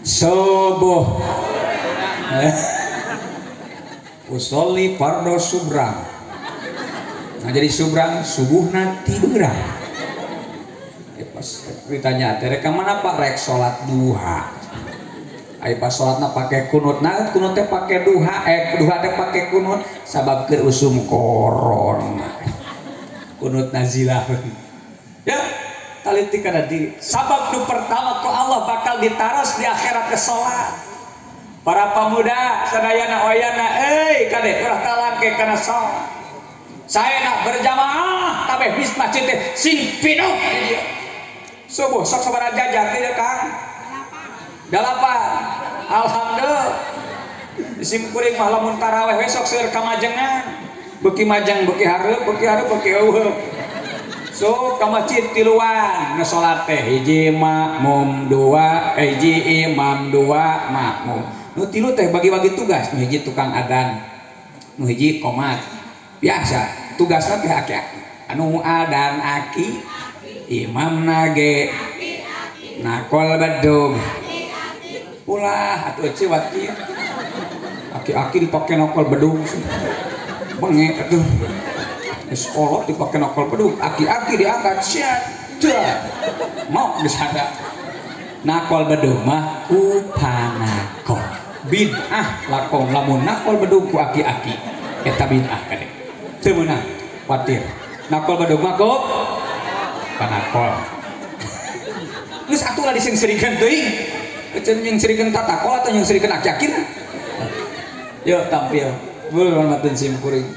subuh. Usolli fardo subrang. Nah jadi subrang subuhna tibeurang. Pas ditanya teh rek ka mana Pak? Rek salat duha. Ai pas salatna pake kunut, nah kunut teh pake duha, duha teh pake kunut sabab keur usum corona. Kunut nazilah. Ya, taliti kana diri. Sabab nu pertama ku Allah bakal ditaros di akhirat ke salat. Para pemuda sadayana wayana euy kade ulah talangke kana salat. Saena berjamaah kabeh bis masjid teh sing pinuh di dieu. Subuh sok sabaraha jajar teh Kang? 8. Alhamdulillah. Sim kuring mah lamun taraweh we sok seueur kamajengan. Beuki majeng beuki hareup, beuki hareup beuki eueuh. So ka masjid tiluan nu salat teh hiji makmum dua, hiji imam dua makmum. Nu tilu teh bagi-bagi tugas, nu hiji tukang adan, nu hiji qomat. Biasa tugasna teh aki-aki. Anu adan aki, imam nage, nakol bedug. Ulah atuh eueuh wati. Aki-aki dipake nokol bedug. Bengek atuh. Geus kolot dipake nokol bedug, aki-aki diangkat siat. Mau geus ada. Nakol bedug mah ku panakol. Bid'ah lakon lamun nakol bedug ku aki-aki. Eta bid'ah kade. Teu meunang kuatir. Nakol bedug mah ku panakol. Geus atuh lah diseungseurikeun teuing. Ecen nyengserikeun tatakol atau nyengserikeun aki-akina. Yuk tampil. Beuh maten sim kuring.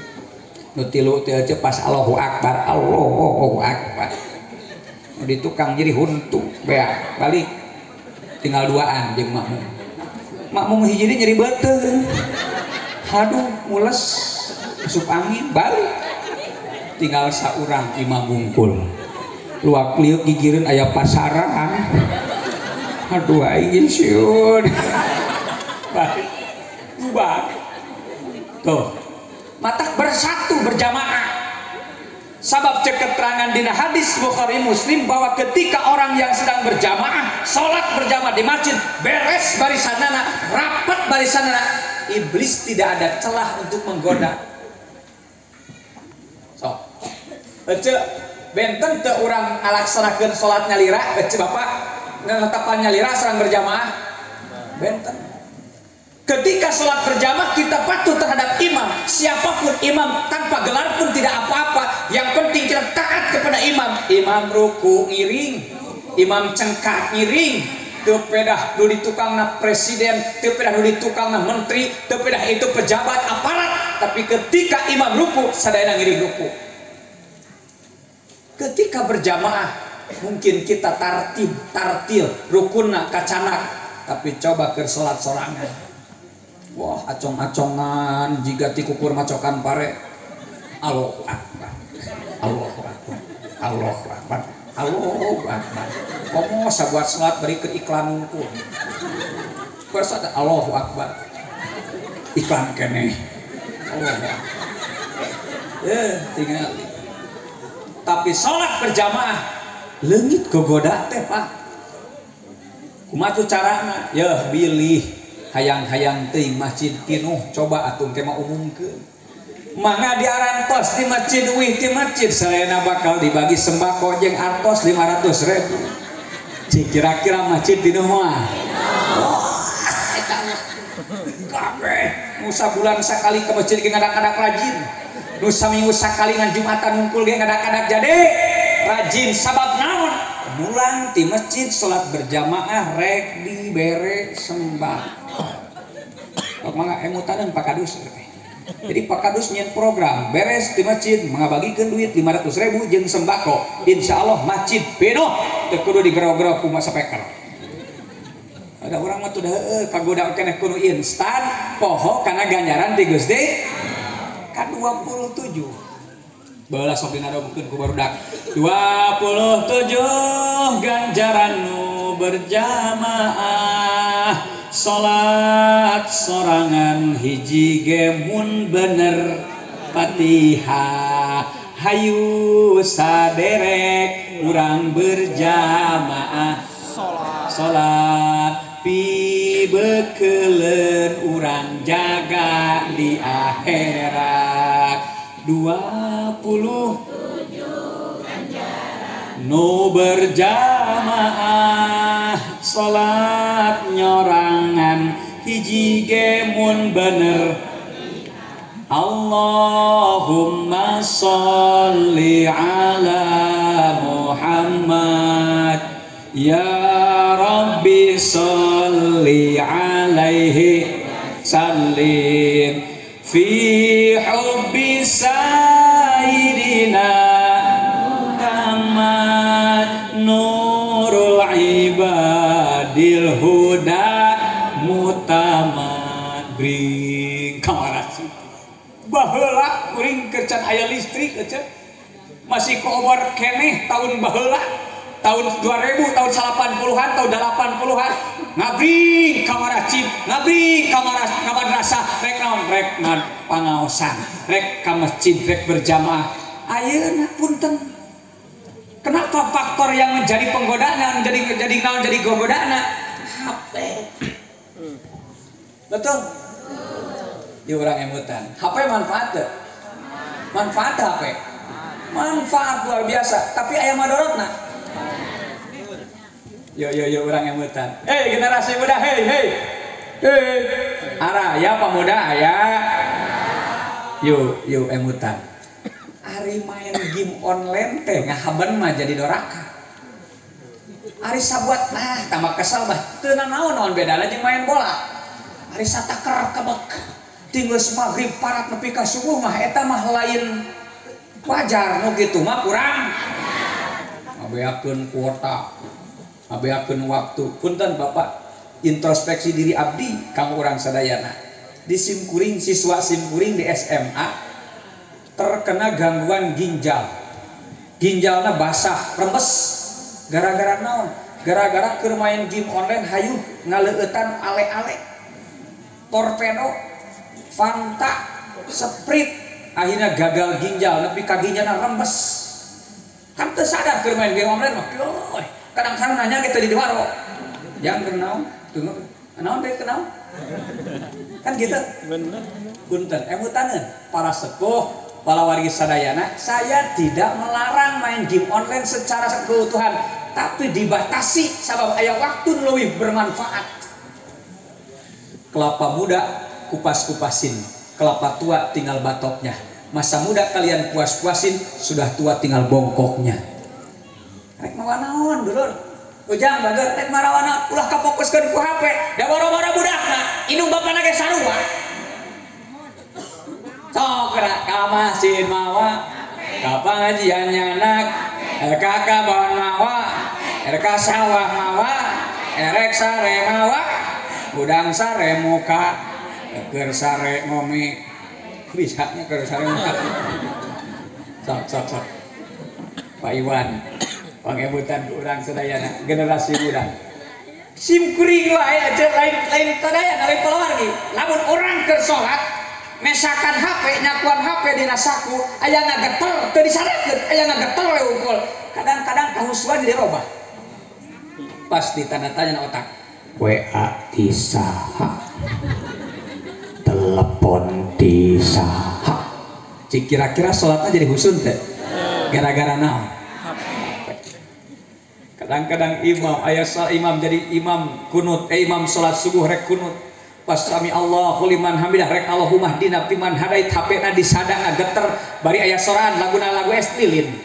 Nu tilu teh aja pas Allahu Akbar, Allahu Akbar. Nu di tukang jadi huntu beak balik. Tinggal duaan jeung makmum. Makmum hiji deui nyeri beuteung. Aduh mules asup angin balik. Tinggal saurang imam bungkul. Luak liuk gigireun aya pasaran. Aduh aing siun. Balik. Bubar. Tuh. Matak bersatu berjamaah. Sabab cek keterangan dina hadis Bukhari Muslim bahwa ketika orang yang sedang berjamaah, salat berjamaah di masjid, beres barisanana, rapat barisanana, iblis tidak ada celah untuk menggoda. So. Ece benten teu urang ngalaksanakeun salat nyalira, ece bapak netapan nyalira serang berjamaah benten. Ketika sholat berjamaah kita patuh terhadap imam, siapapun imam tanpa gelar pun tidak apa-apa, yang penting kita taat kepada imam. Imam ruku ngiring, imam cengkak ngiring, teu pedah nu ditukangna presiden, teu pedah nu ditukangna menteri, teu pedah itu pejabat aparat, tapi ketika imam ruku sadayana ngiring ruku. Ketika berjamaah mungkin kita tartib, tartil, rukunna kacanak, tapi coba ke sholat sorangan. Wah, acong-acongan jiga ti kukur macokan pare. Allahu Akbar. Allahu Akbar. Allahu Akbar. Allahu Akbar. Komo sabuat salat bari keur iklan unggul. Keur salat Allahu Akbar. Iklan keneh. Allahu Akbar. Tinggal. Tapi salat berjamaah leungit gogoda teh Pak. Kumaha tuh carana? Yeuh bilih hayang-hayang teuing masjid pinuh coba atuh teh mah umumkeun. Mangga diarantos di masjid uih di masjid sarena bakal dibagi sembako jeung artos 500.000. Cik kira-kira masjid pinuh mah. Wah, eta mah. Kabeh nu sabulan sakali ke masjid ge ngadak-ngadak rajin. Nu saminggu sakali ngan Jumatan ngumpul ge ngadak-ngadak jadi rajin sabab naon? Mulang ti masjid salat berjamaah rek dibere sembako. Sok mangga emutaneun Pak Kadus. Jadi Pak Kadus nyen program beres di masjid mangabagikeun duit 500.000 jeung sembako. Insyaallah masjid penuh teu kudu digerau-gerau ku sapeker. Ada orang mah tuh heueuh kagoda keneh kudu instan poho kana ganjaran ti Gusti ka 27. Baheula sok dina dokeun ku barudak 27 ganjaran nu berjamaah salat sorangan hiji ge mun bener Fatihah hayu saderek urang berjamaah salat pibekeleun urang jaga di akhirat 27 ganjaran nu berjamaah salat nyorangan hiji ge mun bener Allahumma sholli ala Muhammad ya Rabbi sholli alaihi sallim fi hubbi sayyidina Muhammad nurul ibadil huda mutamad bring kamarat baheula kuring keur can aya listrik ece masih koobor keneh tahun baheula tahun 2000 tahun 80-an tahun 80-an ngabring ka masjid ngabring ka madrasah rek naon rek pangaosan rek ka masjid rek berjamaah ayeuna punten. Kenapa faktor yang menjadi penggodana menjadi naon jadi gogodana HP. Betul? Di orang emutan. HP manfaat teu? Manfaat HP. Manfaat luar biasa, tapi aya madorotna. Yo yo yo orang emutan. Hei generasi muda, hei hei. Hei. Araya pemuda aya. Yo yo emutan. Ari main game online teh ngahaban mah jadi doraka. Ari sabuat nah tambah kesel bah teu nanaon-naon bedana jeung main bola. Ari sataker kebek tinggal maghrib parat nepi ka subuh mah eta mah lain wajar nu kitu mah kurang. Ngabeakeun kuota, ngabeakeun waktu. Punten Bapak, introspeksi diri abdi kang urang sadayana. Di simkuring siswa simkuring di SMA terkena gangguan ginjal. Ginjalna basah, rembes. Gara-gara naon? Gara-gara keur main game online hayu ngaleueutan ale-ale. Torpedo, Fanta, Sprite, akhirnya gagal ginjal, nepi ka ginjalna rembes. Kan teu sadar keur main game online mah. Kadang-kadang nanya kita di waro. Yang keur naon? Tunggu. Naon teh naon? Kan gitu. Bener. Punten, emutaneun para sepuh, para wargi sadayana, saya tidak melarang main game online secara keutuhan, tapi dibatasi sabab aya waktu leuwih bermanfaat. Kelapa muda kupas-kupasin, kelapa tua tinggal batoknya. Masa muda kalian puas-puasin, sudah tua tinggal bongkoknya. Rek mawa naon dulur? Ujang bager rek marawana ulah kafokuskeun ku HP, da boro-boro budakna, indung bapana ge sarua. Sok gerak ka masjid mawa, ka pengajian nyanak, ka kabon mawa, ka sawah mawa, erek sare mawa, budang sare muka, keur sare ngomi, bisanya keur sare muka. Sok sok sok. Pak Iwan, pangebutan urang sadayana generasi muda. Sim kuring wae aja lain lain sadayana lain palawargi. Lamun urang keur salat mesakan HP, nyakuan HP dina saku, aya ngagetel teu disarakeun, aya ngagetel we unggul. Kadang-kadang kahusuan dirobah. Pasti tanda tanya na otak. WA ti saha? Telepon ti saha? Cik kira-kira salatna jadi husun teh? Gara-gara naon? Kadang-kadang imam aya imam jadi imam kunut, imam salat subuh rek kunut. Pas sami Allahu liman hamidah rek Allahumma hdina fiman hadait HP-na disada ngageter bari aya soraan laguna lagu es lilin.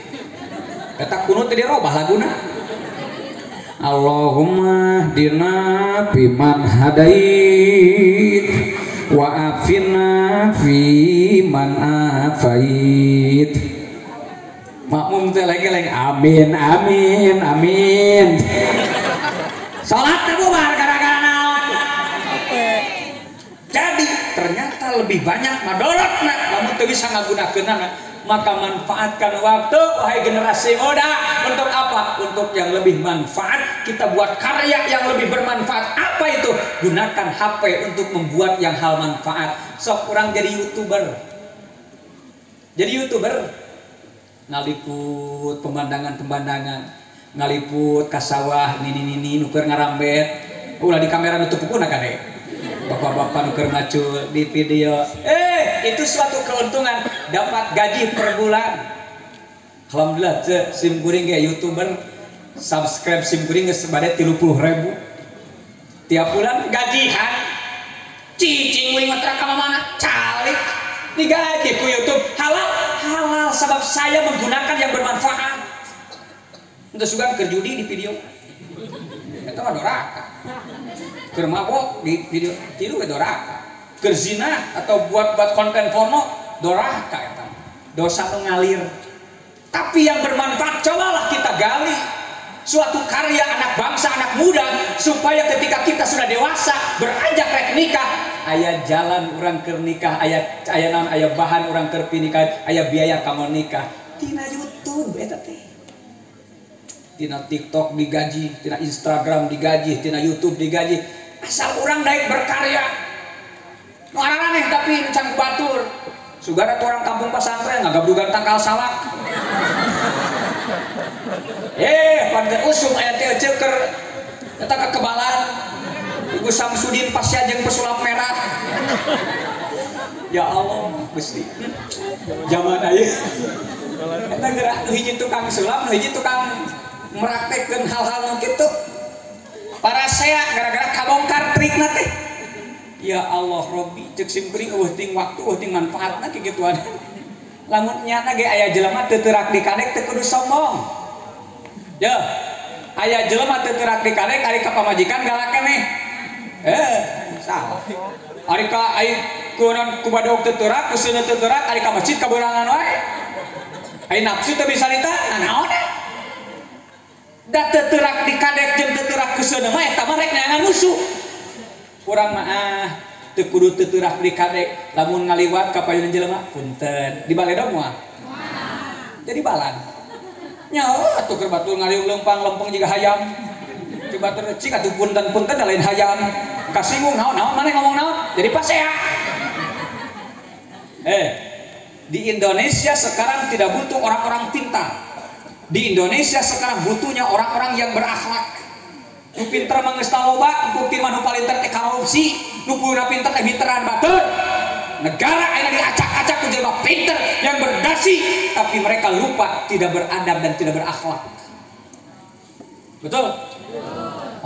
Eta kunut teh dirobah laguna. Allahumma hdina fiman hadait wa afina fiman afait. Makmum teh lagi amin amin amin. Salat teh bubar gara-gara naon? Jadi ternyata lebih banyak madorotna lamun teu bisa ngagunakeunana, maka manfaatkan waktu wahai generasi muda untuk apa? Untuk yang lebih manfaat, kita buat karya yang lebih bermanfaat. Apa itu? Gunakan HP untuk membuat yang hal manfaat. Sok kurang jadi YouTuber. Jadi YouTuber ngaliput pemandangan-pemandangan, ngaliput ka sawah nini-nini nu keur ngarambet, ulah di kamera nutup pukuna kade. Bapak-bapak nu keur ngacul di video. Itu suatu keuntungan, dapat gaji per bulan. Alhamdulillah sim kuring ge YouTuber, subscribe sim kuring geus bade 30.000. Tiap bulan gajian. Cicing kuring mah ka mana? Calik. Digaji ku YouTube. Halal, halal sebab saya menggunakan yang bermanfaat. Untuk sugan keur judi di video. Eta mah doraka. Keur mabok di video tilu ge doraka. Keur zina atau buat-buat konten porno doraka eta. Dosa mengalir. Tapi yang bermanfaat cobalah kita gali suatu karya anak bangsa, anak muda, supaya ketika kita sudah dewasa beranjak rek nikah, aya jalan urang keur nikah, aya aya naon, aya bahan urang keur pinikah, aya biaya kanggo nikah. Tina YouTube eta teh. Tina TikTok digaji, tina Instagram digaji, tina YouTube digaji. Asal urang daek berkarya. Nu araneh tapi can batur. Sugara orang kampung pesantren ngagabdugan tangkal salak. Pan usum aya teh keur eta kekebalan. Ibu Samsudin pasya jeung pesulap merah. Ya Allah, Gusti. Zaman aya. Eta gerak nu hiji tukang sulap, nu hiji tukang meraktekkeun hal-hal nu kitu. Parasea gara-gara kabongkar trikna teh. Ya Allah Robbi, cek sim kuring eueuh ting waktu, eueuh ting manfaatna kikituan. Lamun nyana ge aya jelema teu teurak dikadek teu kudu sombong. Ya, aya jelema teu teurak dikadek ari ka pamajikan galak keneh. Salah. Ari ka ai kunaon ku badog teu teurak, ku seuneu teu teurak, ari ka masjid kaberangan wae. Ai nafsu teu bisa ditahan, naon? Da teu teurak dikadek jeung teu teurak ku seuneu mah eta mah rek neangan musuh. Urang mah teu kudu teu teurak dikadek, lamun ngaliwat ka payun jelema punten. Di baledog moal. Jadi balan. Nya atuh keur batur ngaliung leumpang lempeng jiga hayam. Coba batur cik atuh punten-punten da lain hayam. Kasinggung naon-naon maneh ngomong naon? Jadi pasea. Di Indonesia sekarang tidak butuh orang-orang pintar. Di Indonesia sekarang butuhnya orang-orang yang berakhlak. Nu pinter mah geus taloba, nu pinter mah nu palinter teh korupsi, nu pinter teh pinteran batur. Negara ayeuna diacak-acak ku jelema pinter yang berdasi, tapi mereka lupa tidak beradab dan tidak berakhlak. Betul?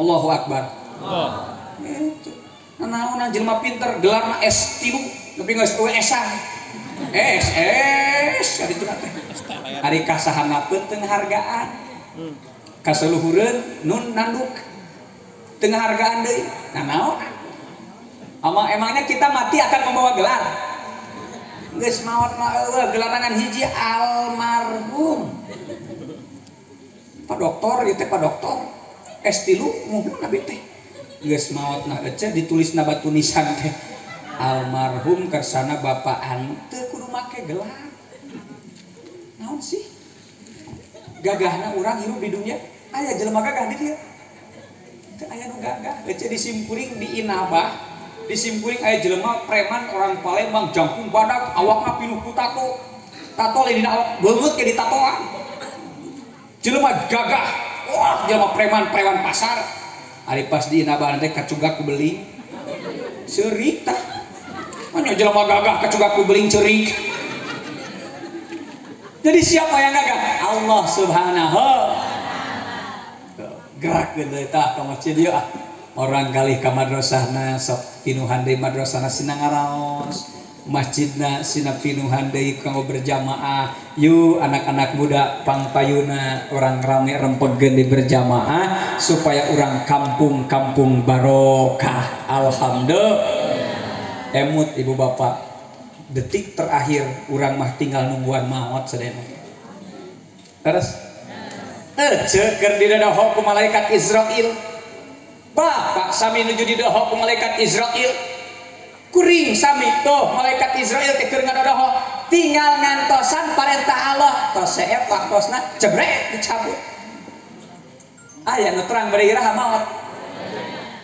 Allahu Akbar. Allah. Itu. Naonan jelema pinter gelarna S3, tapi geus S-an. S S kaditu teh. Ari kasahanapeun teu ngahargaan. Kasaluhureun nun nanduk. Teu ngahargaan deui. Nah naon? Ama emangnya kita mati akan membawa gelar? Geus maot mah eueuh gelarangan hiji almarhum. Pak doktor ieu teh Pak doktor. S3 muhun abi teh. Geus maot na eceh ditulisna batu nisan teh. Almarhum kersana bapak anu teu kudu make gelar. Naon sih? Gagahna urang hirup di dunia, aya jelema gagah di dieu. Teu aya nu gagah, eceh disimkuring di Inabah. Disimkuring aya jelema preman orang Palembang jangkung badak awakna pinuh ku tato. Tato lain dina awak beungeut ge ditatoan. Jelema gagah. Wah, jelema preman-preman pasar. Ari pas di Inabah teh kacugak ku beling. Ceurik tah. Manya jelema gagah kacugak ku beling ceurik. Jadi siapa yang gagah? Allah Subhanahu. Gerak deui tah ka masjid ieu ah. Orang galih ka madrasahna sok pinuhan deui madrasahna sina ngaraos, masjidna sina pinuhan deui kanggo berjamaah. Yuk anak-anak muda pangpayuna orang rame rempegkeun di berjamaah supaya orang kampung-kampung barokah. Alhamdulillah. Emut ibu bapak, detik terakhir urang mah tinggal nungguan maot sadayana. Terus keur didoho ku malaikat Israil. Bapak sami nuju didoho ku malaikat Israil. Kuring sami tuh malaikat Israil teh keur ngadodoho, tinggal ngantosan parentah Allah, tos seep waktosna cebrek dicabut. Aya nu terang bari iraha maot.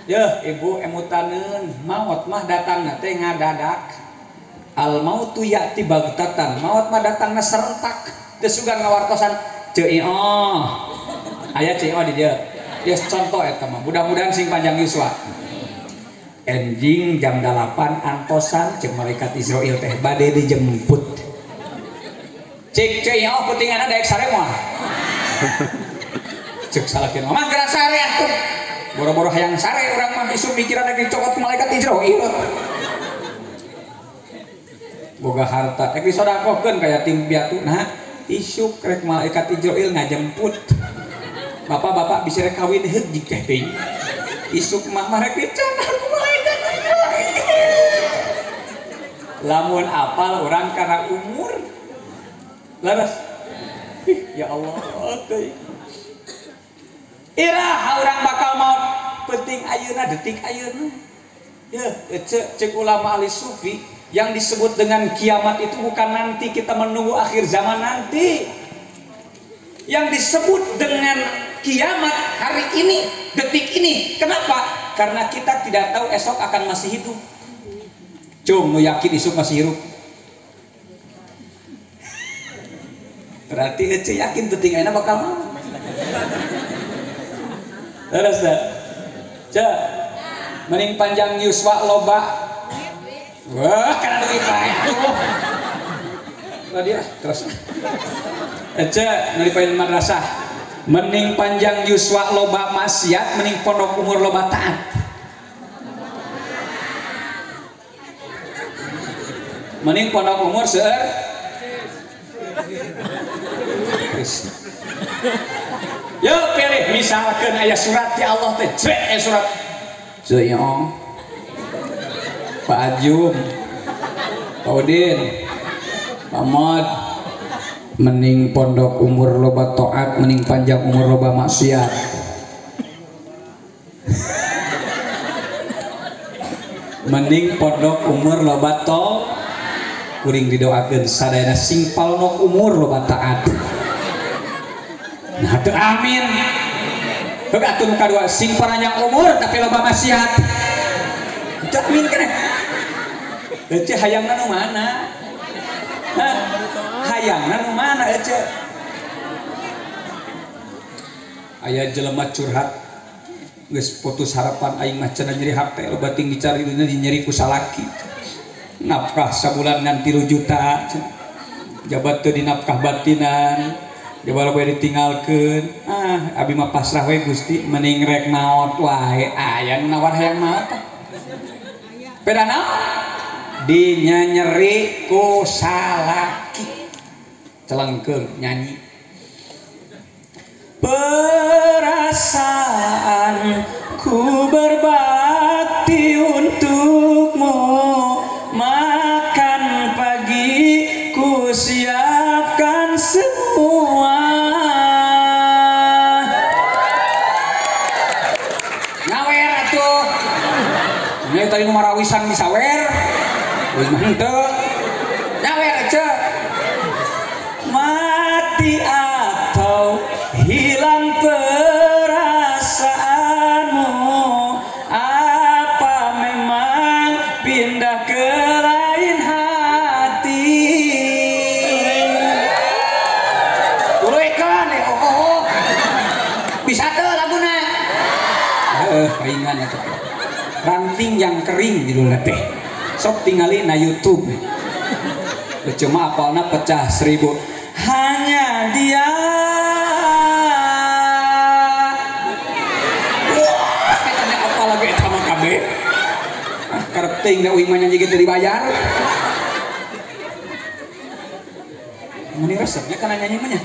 Yeuh ibu emutaneun, maot mah datangna teh ngadadak. Al mautu ya'ti bagtatan, maot mah datangna serentak, teu sugan ngawartosan ceu ioh. Aya ceu ioh di dieu. Ya contoh eta mah, mudah-mudahan sing panjang yuswa. Enjing jam 8 antosan cek malaikat Israil teh bade dijemput. Cek ceu ioh putinganna daek sare moal. Cek salakina mah geura sare atuh. Boro-boro hayang sare urang mah isu mikiran rek dicokot ku malaikat Israil. Boga harta rek disodakohkeun ka yatim piatu. Nah, isuk rek malaikat Israil ngajemput. Bapak-bapak bisa rek kawin heug jig teh teuing. Isuk mah rek dicandak ku malaikat Israil. Lamun apal urang kana umur. Leres. Ya Allah teuing. Iraha urang bakal maot penting ayeuna detik ayeuna. Yeuh, cek ulama ahli sufi yang disebut dengan kiamat itu bukan nanti kita menunggu akhir zaman nanti. Yang disebut dengan kiamat hari ini, detik ini. Kenapa? Karena kita tidak tahu esok akan masih hidup. Cung, nu yakin esok masih hidup. Berarti ece yakin penting ayeuna bakal maut. Terus dah. Cek. Mending panjang yuswa loba. Wah, karena duit bae atuh. Tadi terus. Ece nu dipain madrasah. Mending panjang yuswa loba maksiat, mending pondok umur loba taat. Mending pondok umur seueur. Yuk pilih misalkan aya surat ti Allah teh, cek aya surat. Zeuing Pak Ajum, Pak Udin, Pak Mod, mending pondok umur loba taat, mending panjang umur loba maksiat. Mending pondok umur loba taat, kuring didoakeun sadayana sing palonok umur loba taat. Nah teu amin. Heug atuh nu kadua sing panjang umur tapi loba maksiat. Teu amin keneh. Ece hayangna nu mana? Hah? Hayangna nu mana ece? Aya jelema curhat geus putus harapan aing mah cenah nyeri hate loba ting dicari dina nyeri ku salaki. Nafkah sabulan ngan 3 juta. Jabat teu dinafkah batinan. Jabat we ditinggalkeun. Ah, abi mah pasrah we Gusti, mending rek maot wae. Aya nu nawar hayang maot tah. Beda naon? Dinyeri ku salaki. Celengkeung nyanyi. Perasaan ku berbakti untukmu, makan pagi ku siapkan semua. Ngawer atuh. Ini tadi nu marawisan disawer. Wis mah henteu. Nyawer aja. Mati atau hilang perasaanmu, apa memang pindah ke lain hati? Tuluikeun oh, oh. Bisa teu laguna? Paingan atuh. Ranting yang kering judulna teh. Sok tingali na YouTube. Cuma apalna pecah 1000. Hanya dia. Wah, katanya apa lagi? Teuing da uing mah nyanyi ge teu dibayar. Meni resepnya kana nyanyi mah nya.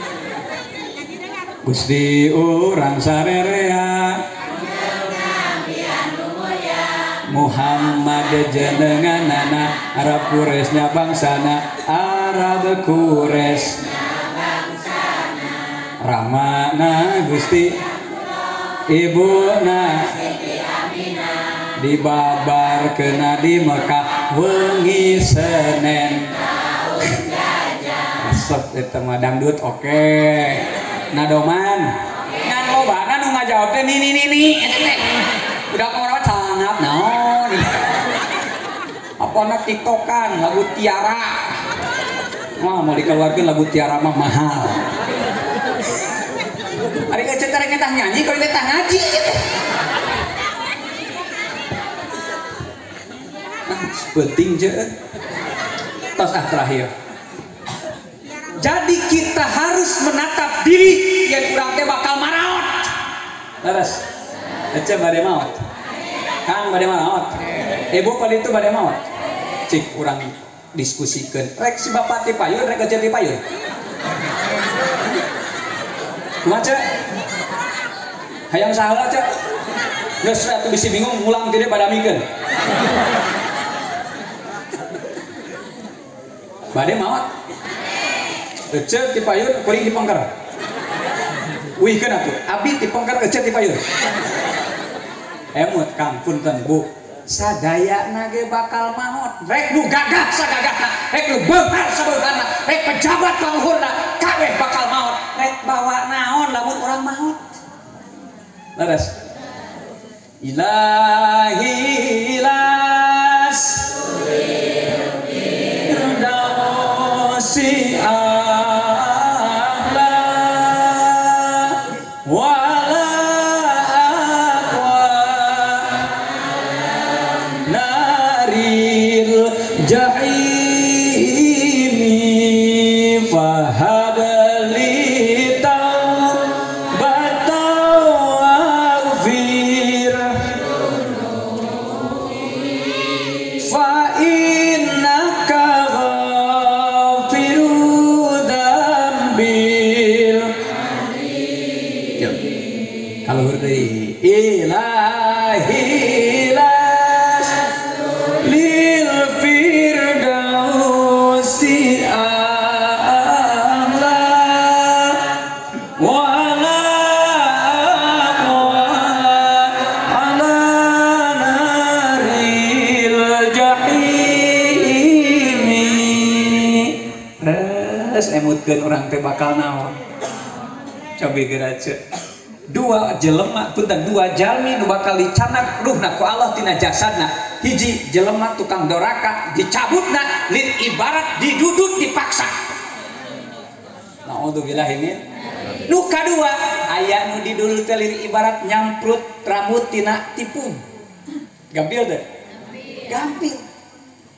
Gusti urang sarerea Muhammad jenenganana Arab Quraisy bangsana Arab Quraisy Ramana Gusti Ibuna dibabar kena di Mekah wengi Senen resep eta mah dangdut oke nadoman ngan lobana nu ngajawab teh nini nini eta teh udah orang sangat naon apa na tiktokan lagu Tiara wah mau dikeluarkan lagu Tiara mah mahal ari ece teh rek nyanyi kalau teh ngaji gitu. Nah, penting je tos ah terakhir. Jadi kita harus menatap diri yang urang teh bakal maraot. Leres. Ece bade maot. Kang bade maot. Ibu pada itu bade maot. Cik urang diskusikan. Rek si bapak ti payun, rek ece ti payun. Kumaha ce? Hayang saheula ce? Geus atuh bisi bingung ngulang ti dieu badamikeun. Bade maot. Ece ti payun kuring di pengker. Wihkeun atuh. Abdi ti pengker ece ti payun. Emut Kang punten Bu. Sadayana ge bakal maot. Rek nu gagah sagagahna, rek nu beunghar sabeungharna, rek pejabat pangluhurna, kabeh bakal maot. Rek bawa naon lamun urang maot. Leres. Ilahi las firdausi a'la wala aqwa naril jahimi fahabli taubatan waghfir fa innaka ghafiru dzambil. Kalau berdiri ilahi las lil firdausi a'la wala aqwa ala naril jahimi. Terus emutkeun urang teh bakal naon? Cobi geura ce. Dua jelema punten dua jalmi nu bakal dicanak ruhna ku Allah tina jasadna. Hiji jelema tukang doraka dicabutna lin ibarat didudut dipaksa. Naudzubillah min. Nu kadua aya nu didudut teh lin ibarat nyamprut rambut tina tipung. Gampil teh? Gampil.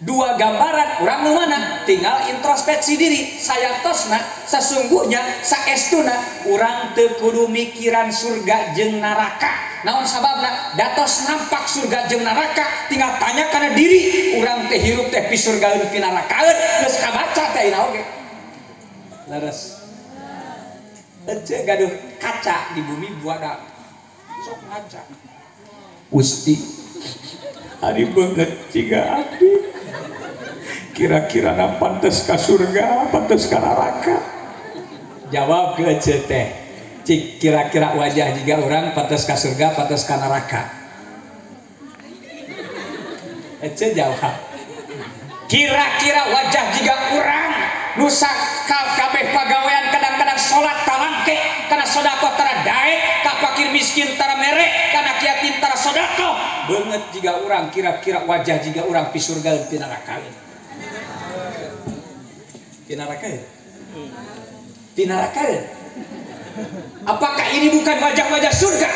Dua gambaran urang nu mana? Tinggal introspeksi diri. Sayatosna sesungguhnya saestuna urang teu kudu mikiran surga jeung neraka. Naon sababna? Datos nampak surga jeung neraka, tinggal tanya kana diri urang teh hirup teh pisurgaeun pinarakaeun geus kabaca teh ayeuna oge. Leres. Ece gaduh kaca di bumi buada. Sok ngaca. Gusti ari beungeut jiga abdi. Kira-kira na pantes ka surga, pantes ka neraka. Jawab ke ece teh. Cik kira-kira wajah jiga orang pantes ka surga, pantes ka neraka. Ece jawab. Kira-kira wajah jiga orang nu kabeh pagawean kadang-kadang salat talangke kana sedekah tara daek ka fakir miskin tara mere kana yatim tara sedekah. Beungeut jiga urang kira-kira wajah jiga urang pi surga pi neraka. Pi neraka ya? Pi neraka ya? Apakah ini bukan wajah-wajah surga?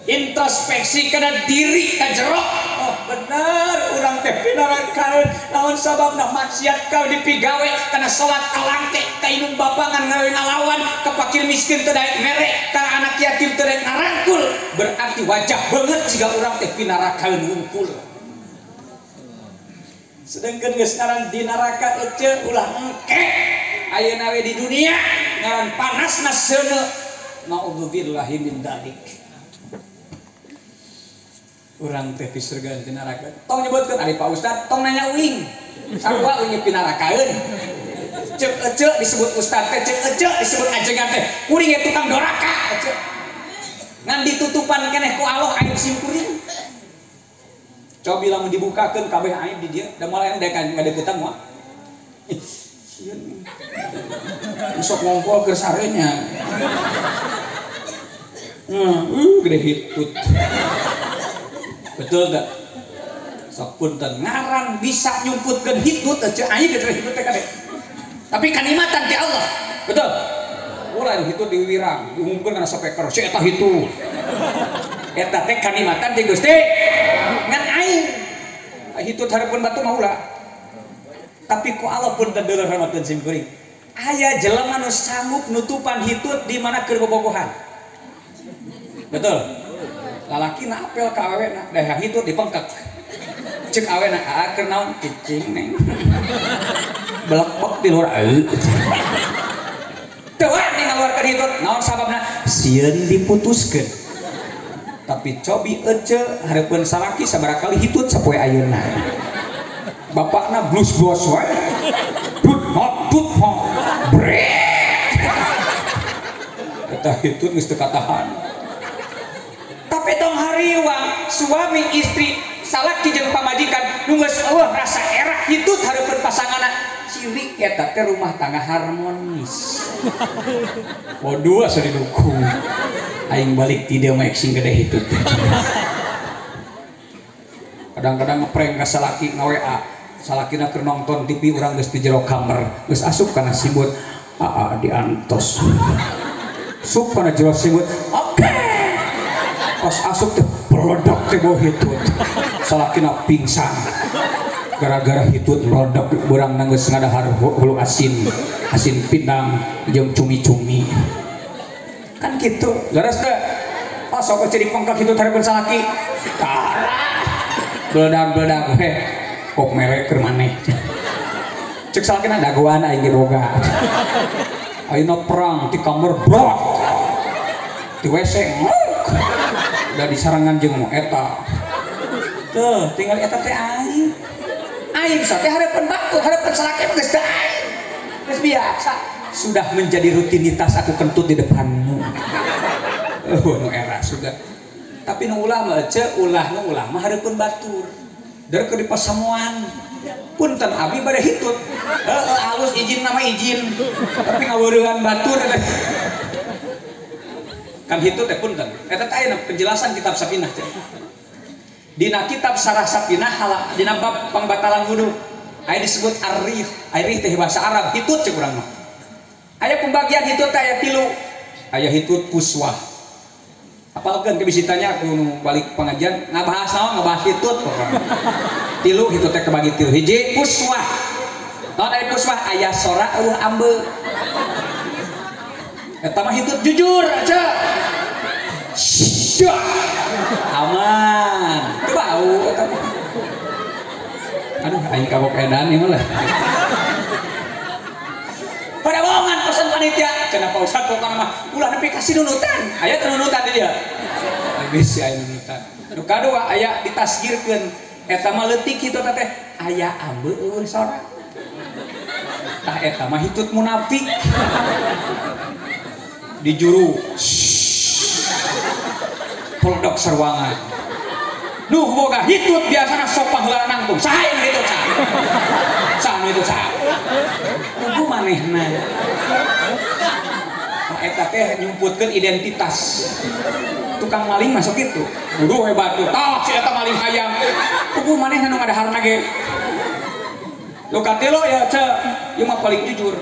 Introspeksi kana diri ka jero. Oh Bener urang teh pinarakaeun naon sababna maksiat kau dipigawe kana salat kalangke ka indung bapangan ngalawan ka fakir miskin teu daek mere ka anak yatim teu daek ngarangkul berarti wajah banget jiga urang teh pinarakaeun wungkul. Sedangkan geus ngaran di neraka ece ulah engke ayeuna we di dunia ngaran panasna seuneu naudzubillahi min dzalik. Urang teh pisurgaan di neraka tong nyebutkeun ari Pak Ustad tong nanya uing sarua uing pinarakaeun ceuk ece disebut ustad teh ceuk ece disebut ajengan teh kuring ge tukang doraka ece ngan ditutupan keneh ku Allah aib sim kuring. Cobi lamun dibukakeun kabeh aib di dieu da moal aya daek ngadeukeutan moal. Ih, sieun. Sok ngongkol keur sarenya. Gede hitut. Betul teu? Sok punten ngaran bisa nyumputkeun hitut ece aib teh hitut teh kabeh. Tapi kanikmatan ti Allah. Betul? Ulah hitut diwirang, diumumkeun kana speaker, si eta hitut. Eta teh kanikmatan ti Gusti ngan aing hitut hareupeun batu mah ulah. Tapi ku Allah pun teu deuleu hormatkeun sim kuring. Aya jelema nu sanggup nutupan hitut di mana keur bobogohan. Betul? Lalaki na apel ka awewena, dah hitut dipengkek. Ceuk awewena, "Ah keur naon cicing neng." Belek-belek di luar eueuh. Teu wani ngaluarkeun hitut, naon sababna? Sieun diputuskeun. Tapi cobi ece hareupeun salaki sabaraha kali hitut sapoe ayeuna. Bapakna blus-blus wae. Dut hot dut hot. Brek. Eta hitut geus teu katahan. Tapi tong hariwang suami istri salaki jeung pamajikan nu geus eueuh rasa era hitut hareupeun pasanganna ciri eta teh rumah tangga harmonis. Waduh asa didukung. Aing balik ti dieu mah sing gede hitut. Kadang-kadang ngeprank ka salaki nga-WA. Salakina keur nonton TV urang geus di jero kamar, geus asup kana simbut, aa diantos. Asup kana jero simbut, oke. Pas asup teh meledak teh bau hitut. Salakina pingsan. Gara-gara hitut meledak urang geus ngadahar hulu asin, asin pindang jeung cumi-cumi. Kan gitu, leres teh. Pas sok jadi pengkak hitut hareupeun salaki. Tarah. Beledak-beledak we. Kok merek keur maneh. Ceuk salakina dagoan aing ge boga. Ayeuna perang di kamar brok. Di WC nguk. Da disarangan jeung eta. Tuh, tinggal eta teh aing. Aing teh hareupeun batur, hareupeun salaki mah geus teu aing. Geus biasa. Sudah menjadi rutinitas aku kentut di depanmu. Oh, nu era sudah. Tapi nu ulah mah ece, ulah nu ulah mah hareupeun batur. Der keur dipasamuan. Punten abi bade hitut. Heeh, halus izin nama izin. Tapi ngaweurehan batur eta. Kan hitut teh punten. Eta teh aya penjelasan kitab Safinah teh. Dina kitab Sarah Safinah hala dina bab pembatalan wudu. Aya disebut arih. Arih teh bahasa Arab, hitut cek urang mah. Aya pembagian hitut teh aya tilu. Aya hitut puswah. Apalkeun ke bisi tanya aku nu balik pengajian ngabahas naon ngabahas hitut pokona. Tilu hitut teh kebagi tilu. Hiji puswah. Naon aya puswah? Aya sora eueuh ambe. Eta mah hitut jujur aja. Syah. Aman. Teu bau eta mah. Aduh aing kabok edan ieu mah lah. Pada bohongan pesan panitia cenah Pak Ustad pokona mah ulah nepi ka si nunutan aya teu nunutan di dieu geus aya nunutan nu kadua aya ditasgirkeun eta mah leutik hitut teh aya ambe eueuh sora tah eta mah hitut munafik di juru peledak sarwangan nu boga hitut biasana sok paheulana nangtung saha nu hitut saha saha nu hitut saha kudu manehna. Nah, eta teh nyumputkeun identitas. Tukang maling masuk itu. Kudu hebat tuh. Tah si eta maling hayam. Kudu manehna nu ngadaharna ge. Nu katilu ya ce, ieu mah paling jujur.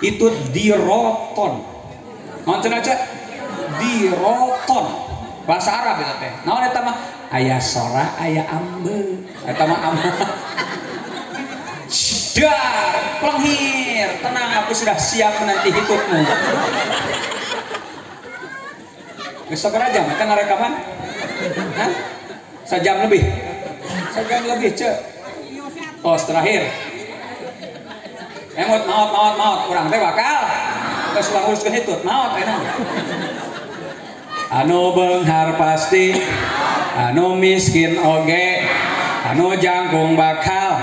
Itu diroton. Naon cenah ce? Diroton. Bahasa Arab eta teh. Naon eta mah Aya sora aya ambe eta mah ambe. Dah, pelenghir, tenang aku sudah siap menanti hitutmu. Geus sabaraha jam eta ngarekaman? Hah? Sajam lebih. Sajam lebih, cek. Tos terakhir. Emot maot maot maot urang teh bakal geus ulah nguruskeun hitut, maot ayeuna. Anu beunghar pasti, anu miskin oge, anu jangkung bakal,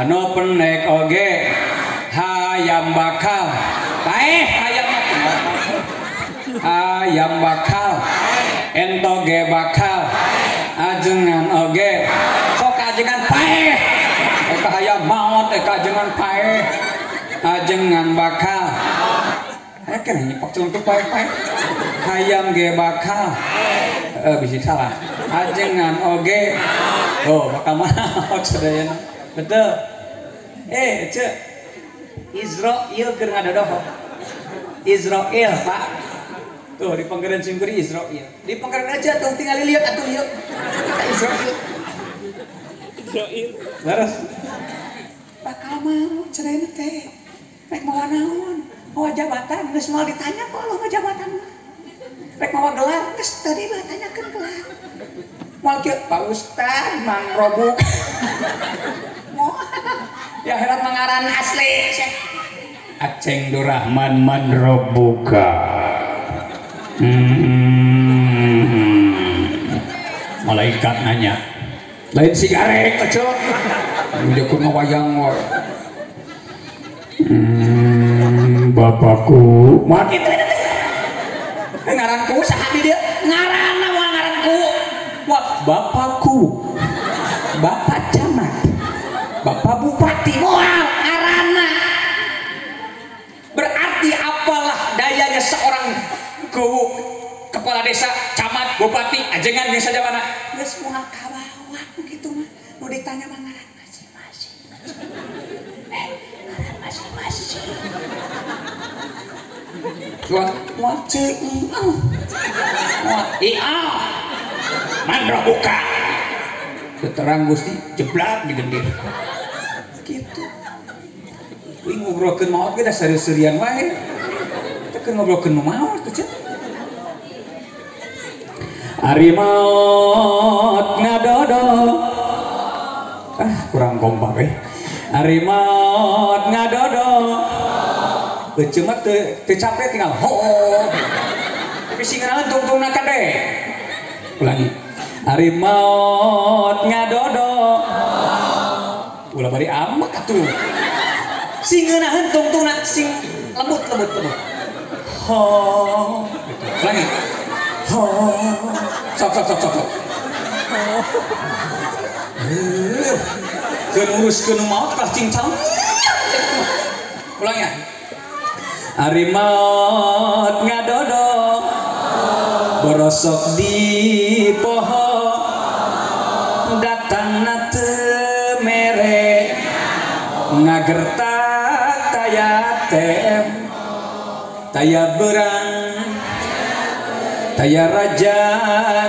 anu pendek oge, hayam bakal, paeh hayam hayam bakal, entoge bakal, ajengan oge, sok ajengan paeh, eta hayam maot eta ajengan paeh, ajengan bakal, kan nyepak celengkuk paeh paeh, hayam ge bakal, bisi salah, ajengan oge, oh bakal maot sadayana. Betul. Cek. Israil keur ngadodoho. Israil, Pak. Tuh di panggeran singkuri Israil. Di panggeran aja tuh tinggal lihat atuh ieu. Israil. Israil. Leres. Bakal mau ceraina teh. Rek mawa naon? Mawa jabatan geus moal ditanya kok Allah mah jabatan mah. Rek mawa gelar geus tadi mah tanyakeun gelar. Moal kieu Pak Ustad mang robuk. Ya akhirat mangaran asli Syekh Aceng Durrahman man robuka. Malaikat nanya lain sigarek aco udah wayang bapakku moal kitu ngaranku saha di dieu ngaranna moal ngaranku moal bapakku bapak camat bapak bupati moal ngaranna. Berarti apalah dayanya seorang kuwu kepala desa, camat, bupati, ajengan jeung sajabana geus moal kabawa kitu mah nu ditanya mah ngaran masing-masing. Ngaran masing-masing. Moal ceuing moal ia mandro buka terang Gusti jeblak di gendir gitu. Wih ngobrolkeun maot ge da serius-serian wae. Teh keur ngobrolkeun nu maot teh. Ari maot ngadodo. Ah kurang kompak we. Ari maot ngadodo. Eceu mah teu capek tinggal ho. Tapi sing ngeunaheun tungtungna kade. Ulangi. Ari maot ngadodo. Ulah bari amak atuh. Sing ngeunaheun tungtungna sing lembut lembut lembut. Ho gitu. Ulangi. Ho. Sok sok sok sok sok. Keur nguruskeun nu maot kalah cincang. Ulang ya. Ari maot ngadodo borosok di poho datangna teu mere ngagertak taya tem taya berang taya raja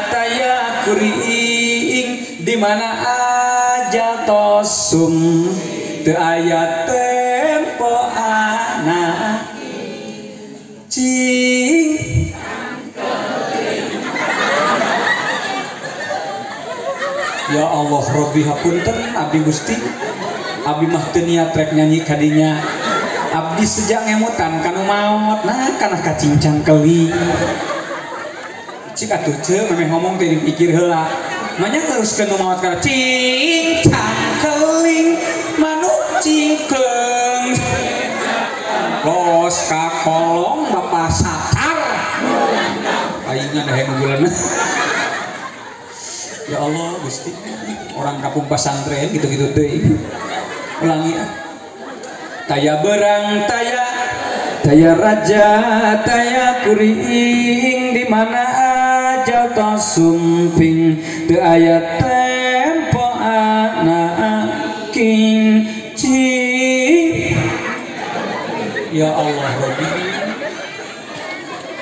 taya kuring di mana aja tosum teu aya tempo anak cing. Ya Allah Robbi hapunten abdi Gusti abdi mah teu niat rek nyanyi kadinya abdi sejak ngemutan kanu maot nah kana kacincang keling cik atuh ceu memeh ngomong teh dipikir heula manya nguruskeun nu maot kana cincang keling manuk cingkleung los ka kolong bapak satar aing dah bulan. Ya Allah Gusti orang kampung pesantren gitu-gitu teh. Ulangi ya. Taya berang taya taya raja taya kuring di mana aja tosumping teu aya tempo anak king cing. Ya Allah Rabbi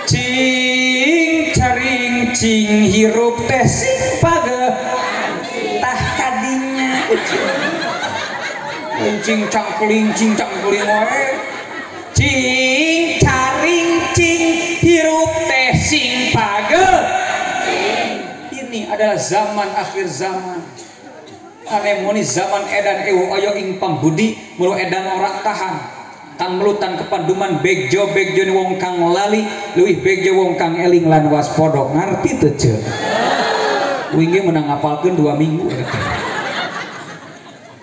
cing caring cing hirup teh sing pageuh. Cing cangkeling cing cangkeling wae. Cing caring cing hirup teh sing page. Ini adalah zaman akhir zaman. Anemoni zaman edan ewu oyo ing pangbudi mulu edan ora tahan. Tan melutan kepanduman begjo begjo ni wong kang lali leuwih begjo wong kang eling lan waspada. Ngarti teu ce? Wingi menang ngapalkeun 2 minggu.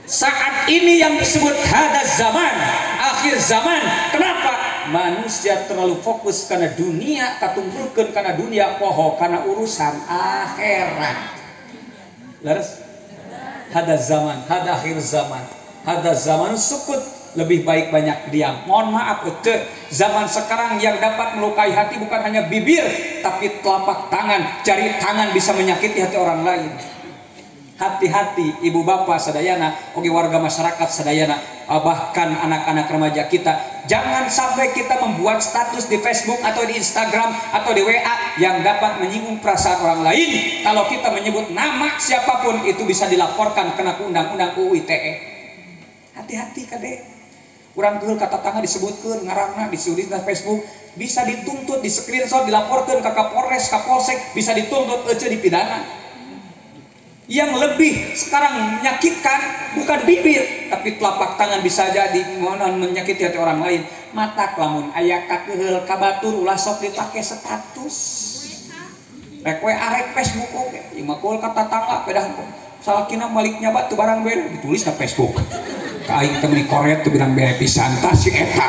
Saat ini yang disebut hada zaman, akhir zaman. Kenapa? Manusia terlalu fokus karena dunia, katumpukeun karena dunia, poho karena urusan akhirat. Leres? Hada zaman, hada akhir zaman, hada zaman sukut. Lebih baik banyak diam. Mohon maaf, ece, zaman sekarang yang dapat melukai hati bukan hanya bibir, tapi telapak tangan, jari tangan bisa menyakiti hati orang lain. Hati-hati ibu bapak sadayana, oge warga masyarakat sadayana, bahkan anak-anak remaja kita. Jangan sampai kita membuat status di Facebook atau di Instagram atau di WA yang dapat menyinggung perasaan orang lain. Kalau kita menyebut nama siapapun itu bisa dilaporkan kena undang-undang UU ITE. Hati-hati kade. Urang geul kata tangga disebutkeun ngaranna ditulis di Facebook, bisa dituntut, di screenshot, dilaporkan ke Kapolres, Kapolsek, bisa dituntut ece dipidana. Yang lebih sekarang menyakitkan bukan bibir, tapi telapak tangan bisa jadi menyakiti hati orang lain. Mata lamun aya kakeheul ka batur ulah sok dipake status. Rek WA rek Facebook oge, ieu mah keul ka tatangga pedah salakina balik nyabat teu barang bere ditulis na Facebook. Ka aing teh meuni koret teu bilang bere pisan tah si eta.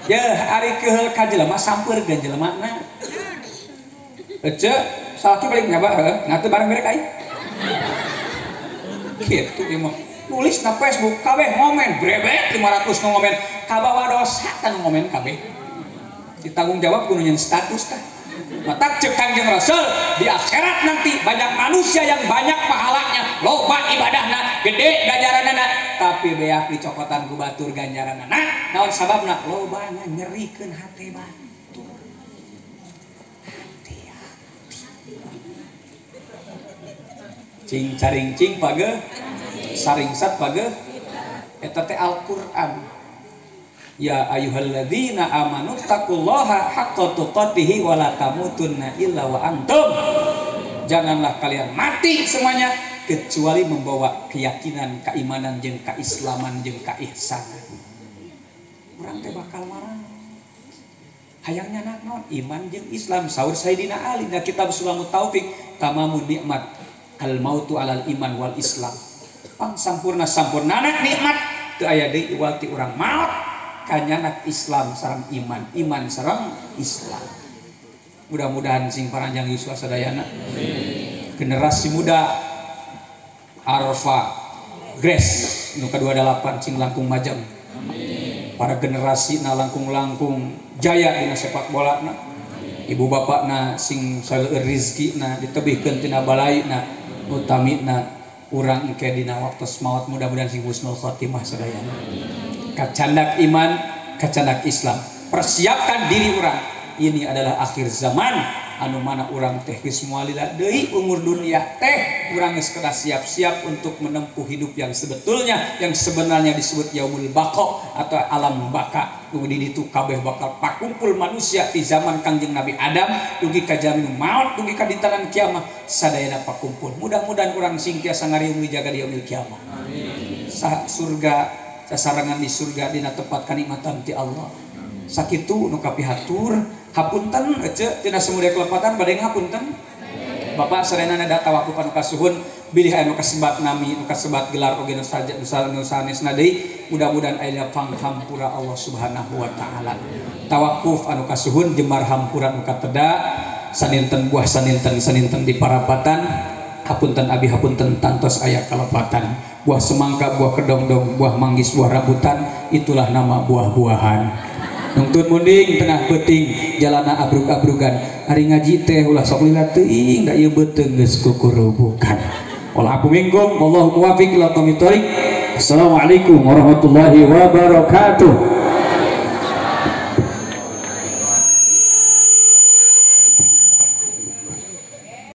Yeuh ari keheul ka jelema sampeurkeun jelemana. Ece salaki balik nyaba heuh ngatuh barang mereka aing. Kitu ieu mah. Tulis na Facebook kabeh ngomen brebet 500 nu ngomen kabawa dosa tah nu ngomen kabeh. Ditanggung jawab kudu nyeun status tah. Matak ceuk Kangjeng Rasul di akhirat nanti banyak manusia yang banyak pahalanya, loba ibadahna, gede ganjaranana, tapi beak dicokotan ku batur ganjaranana. Naon sababna? Lobana nyerikeun hate batur. Cing caring cing page saringsat page eta teh Al-Qur'an. Ya ayyuhalladzina amanu taqullaha haqqa tuqatih wa la tamutunna illa wa antum. Janganlah kalian mati semuanya kecuali membawa keyakinan, keimanan jeung keislaman jeung keihsanan. Urang teh bakal marah. Hayangnya naon? Iman jeung Islam. Saur Sayyidina Ali dina kitab Sulamut Taufik, tamamun nikmat al mautu alal iman wal Islam. Pang sampurna sampurnana nikmat teu aya deui iwal ti urang maot kanyanak Islam sareng iman, iman sareng Islam. Mudah-mudahan sing paranjang yuswa sadayana. Generasi muda Arfa Grace nu ka-28 sing langkung majeng. Para generasi na langkung-langkung jaya dina sepak bola na. Ibu bapak na sing saleueur rizki na ditebihkeun tina balai na utamina urang engke dina waktos maot mudah-mudahan sing husnul khotimah sadayana. Kacandak iman, kacandak Islam. Persiapkan diri urang. Ini adalah akhir zaman anu mana urang teh geus moal lila deui umur dunia teh urang geus kedah siap-siap untuk menempuh hidup yang sebetulnya, yang sebenarnya disebut yaumul baqa atau alam baka. Nu di ditu kabeh bakal pakumpul manusia di zaman Kangjeng Nabi Adam dugi ka jamin maut dugi ka dintanan kiamah sadayana pakumpul. Mudah-mudahan urang sing tiasa ngariung dijaga di yaumil kiamah. Amin. Surga sasarangan di surga dina tempat kanikmatan ti Allah. Sakitu nu kapihatur hapunten ece tina semudia kelepatan bade ngapunten. Bapak sadayana da tawakkuf anu kasuhun bilih anu kasebat nami nu kasebat gelar oge nu saja nu sanesna deui mudah-mudahan aya panghampura Allah Subhanahu wa taala. Tawakuf anu kasuhun jembar hampura nu kateda saninten buah saninten saninten di parapatan hapunten abi hapunten tantos aya kalepatan buah semangka buah kedongdong buah manggis buah rambutan itulah nama buah-buahan. Nungtun munding tengah beuting jalana abrug-abrugan ari ngaji teh ulah sok lila teuing da ieu beuteung geus kukurubukan. Wal afu minkum wallahu muwaffiq ila aqwamit thoriq. Assalamualaikum warahmatullahi wabarakatuh.